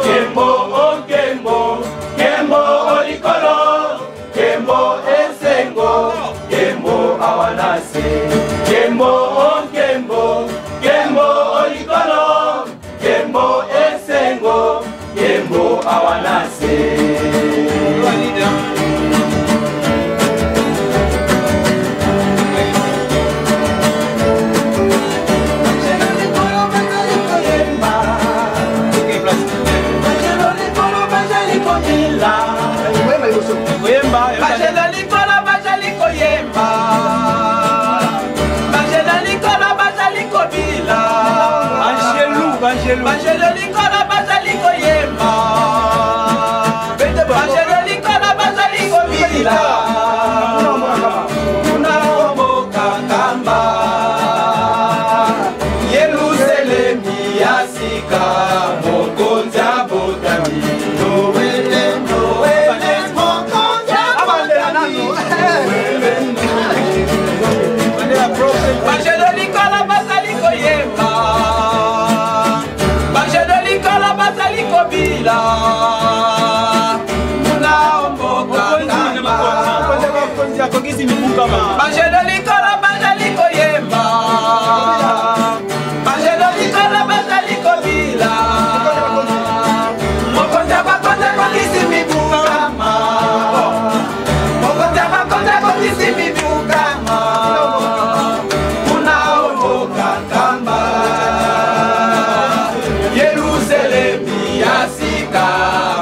Kembo, oh kembo, kembo olikolo, kembo esengo. koyemba. Banjelu likolo bazali kobila. Banjelu, banjelu. Banjelu likolo bazali koyemba. Banjelu likolo bazali kobila. Kuna omboka nkamba. Yelusalemi ya sika, mokonzi abotami. Noele, Noele, mokonzi abotami. Banjelu likolo bazali koyemba. Banjelu likolo bazali kobila. Kuna omboka nkamba. Banjelu likolo bazali koyemba. Banjelu likolo bazali kobila. Mokonzi ya bakonzi akokisi mibukama. Mokonzi ya bakonzi akokisi mibukama. Kuna omboka nkamba. Yelusalemi ya sika,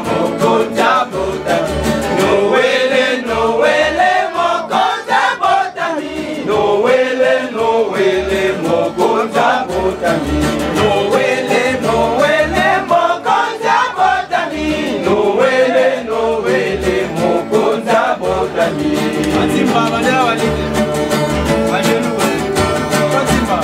mokonzi abotami. Noele, Noele, mokonzi abotami. Noele, Noele, mokonzi abotami. Noele, Noele, mokonzi abotami. Noele, Noele, mokonzi abotami. Batimba, bandela balite. Banjelu. Batimba.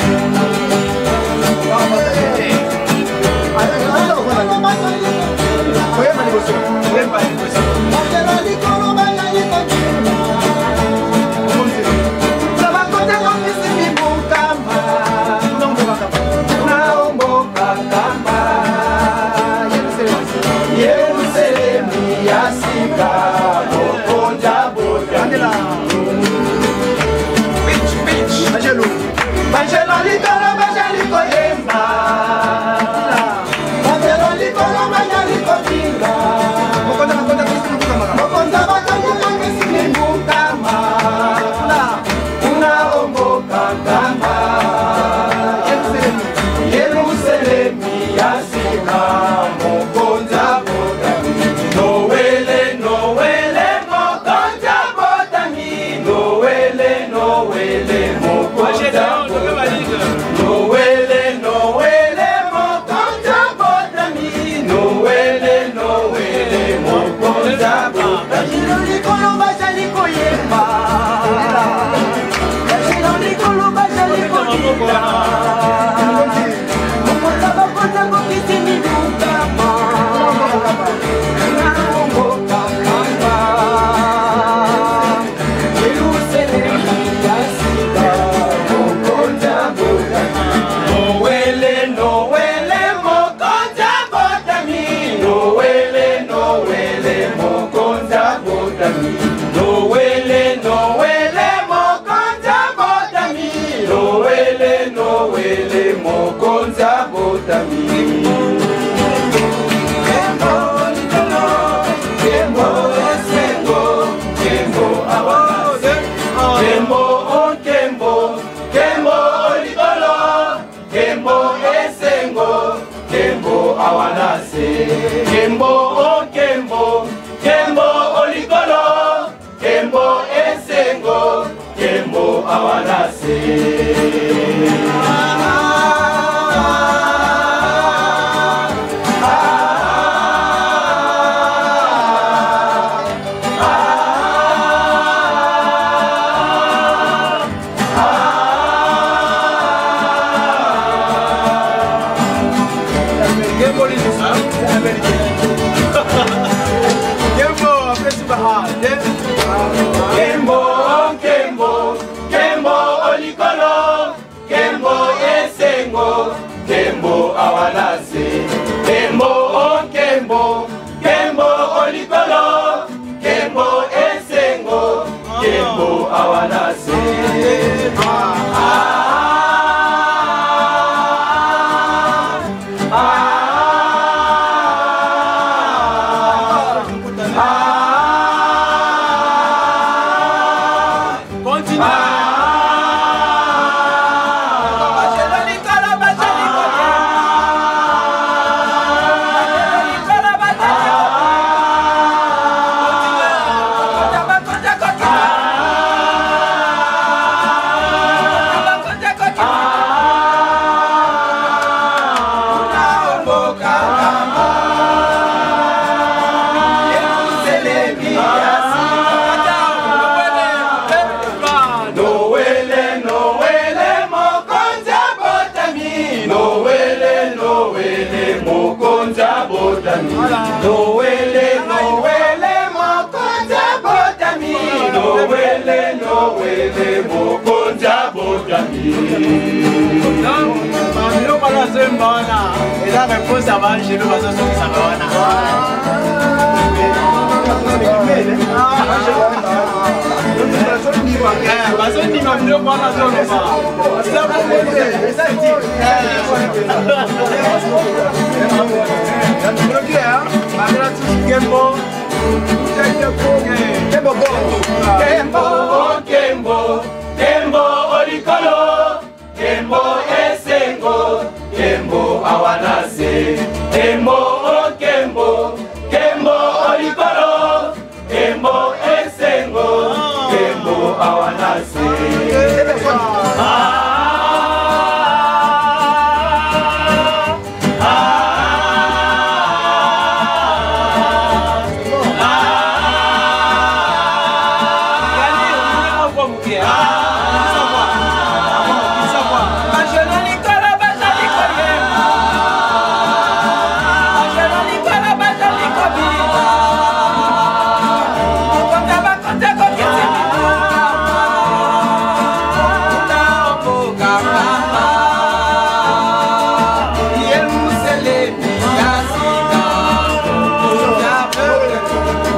Koyemba liboso. Koyemba liboso. Yerusalemi ya sika, mokonzi abotami. Banjelu likolo bazali koyemba. Banjelu likolo bazali kobila. Mokonzi abakonzi akokisi mibukama. Kuna omboka nkamba. Yerusalemi ya sika, mokonzi abotami. Noele, Noele, mokonzi abotami. Noele, Noele, mokonzi abotami. Noele, Noele, mokonzi abotami. Noele, Noele, mokonzi abotami. Banjelu likolo bazali koyemba. Banjelu likolo bazali kobila. Mokonzi abakonzi akokisi mibukama. Na omboka nkamba. Yerusalemi ya sika, mokonzi abotami. Noele, Noele, mokonzi abotami. Noele, Noele, mokonzi abotami. Noele, Noele, mokonzi abotami. Noele, Noele, mokonzi abotami. Kembo likolo, kembo esengo, kembo awa na se. Kembo o kembo, kembo likolo, kembo esengo, kembo awa na se. Kembo o kembo, kembo likolo, kembo esengo, kembo awa na se. Kembo, kembo, kembo olikolo, kembo esengo, kembo awa na se. Kembo, kembo, kembo olikolo, kembo esengo, kembo awa na se. Nowele, Nowele, mokonzi abotami. Biloko wana azoyemba wana eza réponse ya baangelo bazozongisaka wana. Bazondima biloko wana azoloba. Eza bongo te, eza ti. Kembo, kembo, kembo, kembo, kembo olikolo, kembo esengo, kembo awa na se, kembo, kembo, kembo olikolo, kembo esengo, kembo awa na se.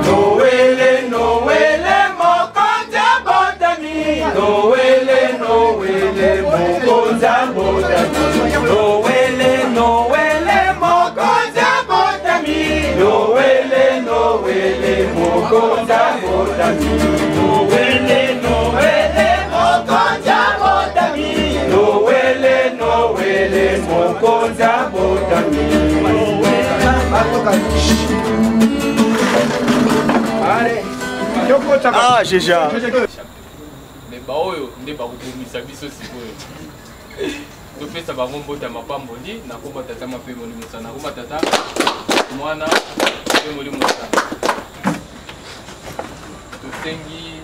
Nowele, Nowele, mokonzi abotami. Nowele, Nowele, mokonzi abotami. Nowele, Nowele, mokonzi abotami. Nowele, Nowele, mokonzi abotami. Nowele, Nowele, mokonzi abotami. Nowele, Nowele, mokonzi abotami. Ah, Jeja. Me baoyo nde bakobomisa biso sikoyo. Topesa bango mbote ya mapamboli na komba Tata mpe Molimo Santu, na komba Tata, Mwana mpe Molimo Santu. Tosengi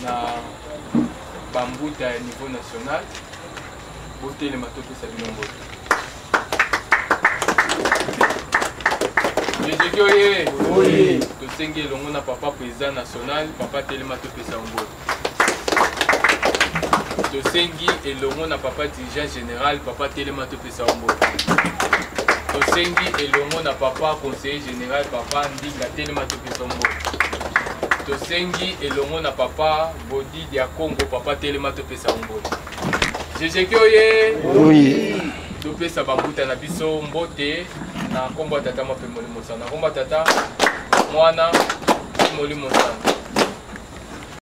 na bambuta ya niveau national botelema, topesa bino mbote. Jejeki oye! Tosengi elongo na papa président national, papa telema, topesa mbote. Tosengi elongo na papa dirigeant général, papa telema, topesa mbote. Tosengi elongo na papa conseiller général, papa Ndinga telema, topesa mbote. Tosengi elongo na papa Bodi ya Congo, papa telema, topesa mbote. Jejeki oye! Topesa bambuta na biso mbote na nkombo ya Tata mpe Molimo Santu, na nkombo ya Tata, Mwana mpe Molimo Santu.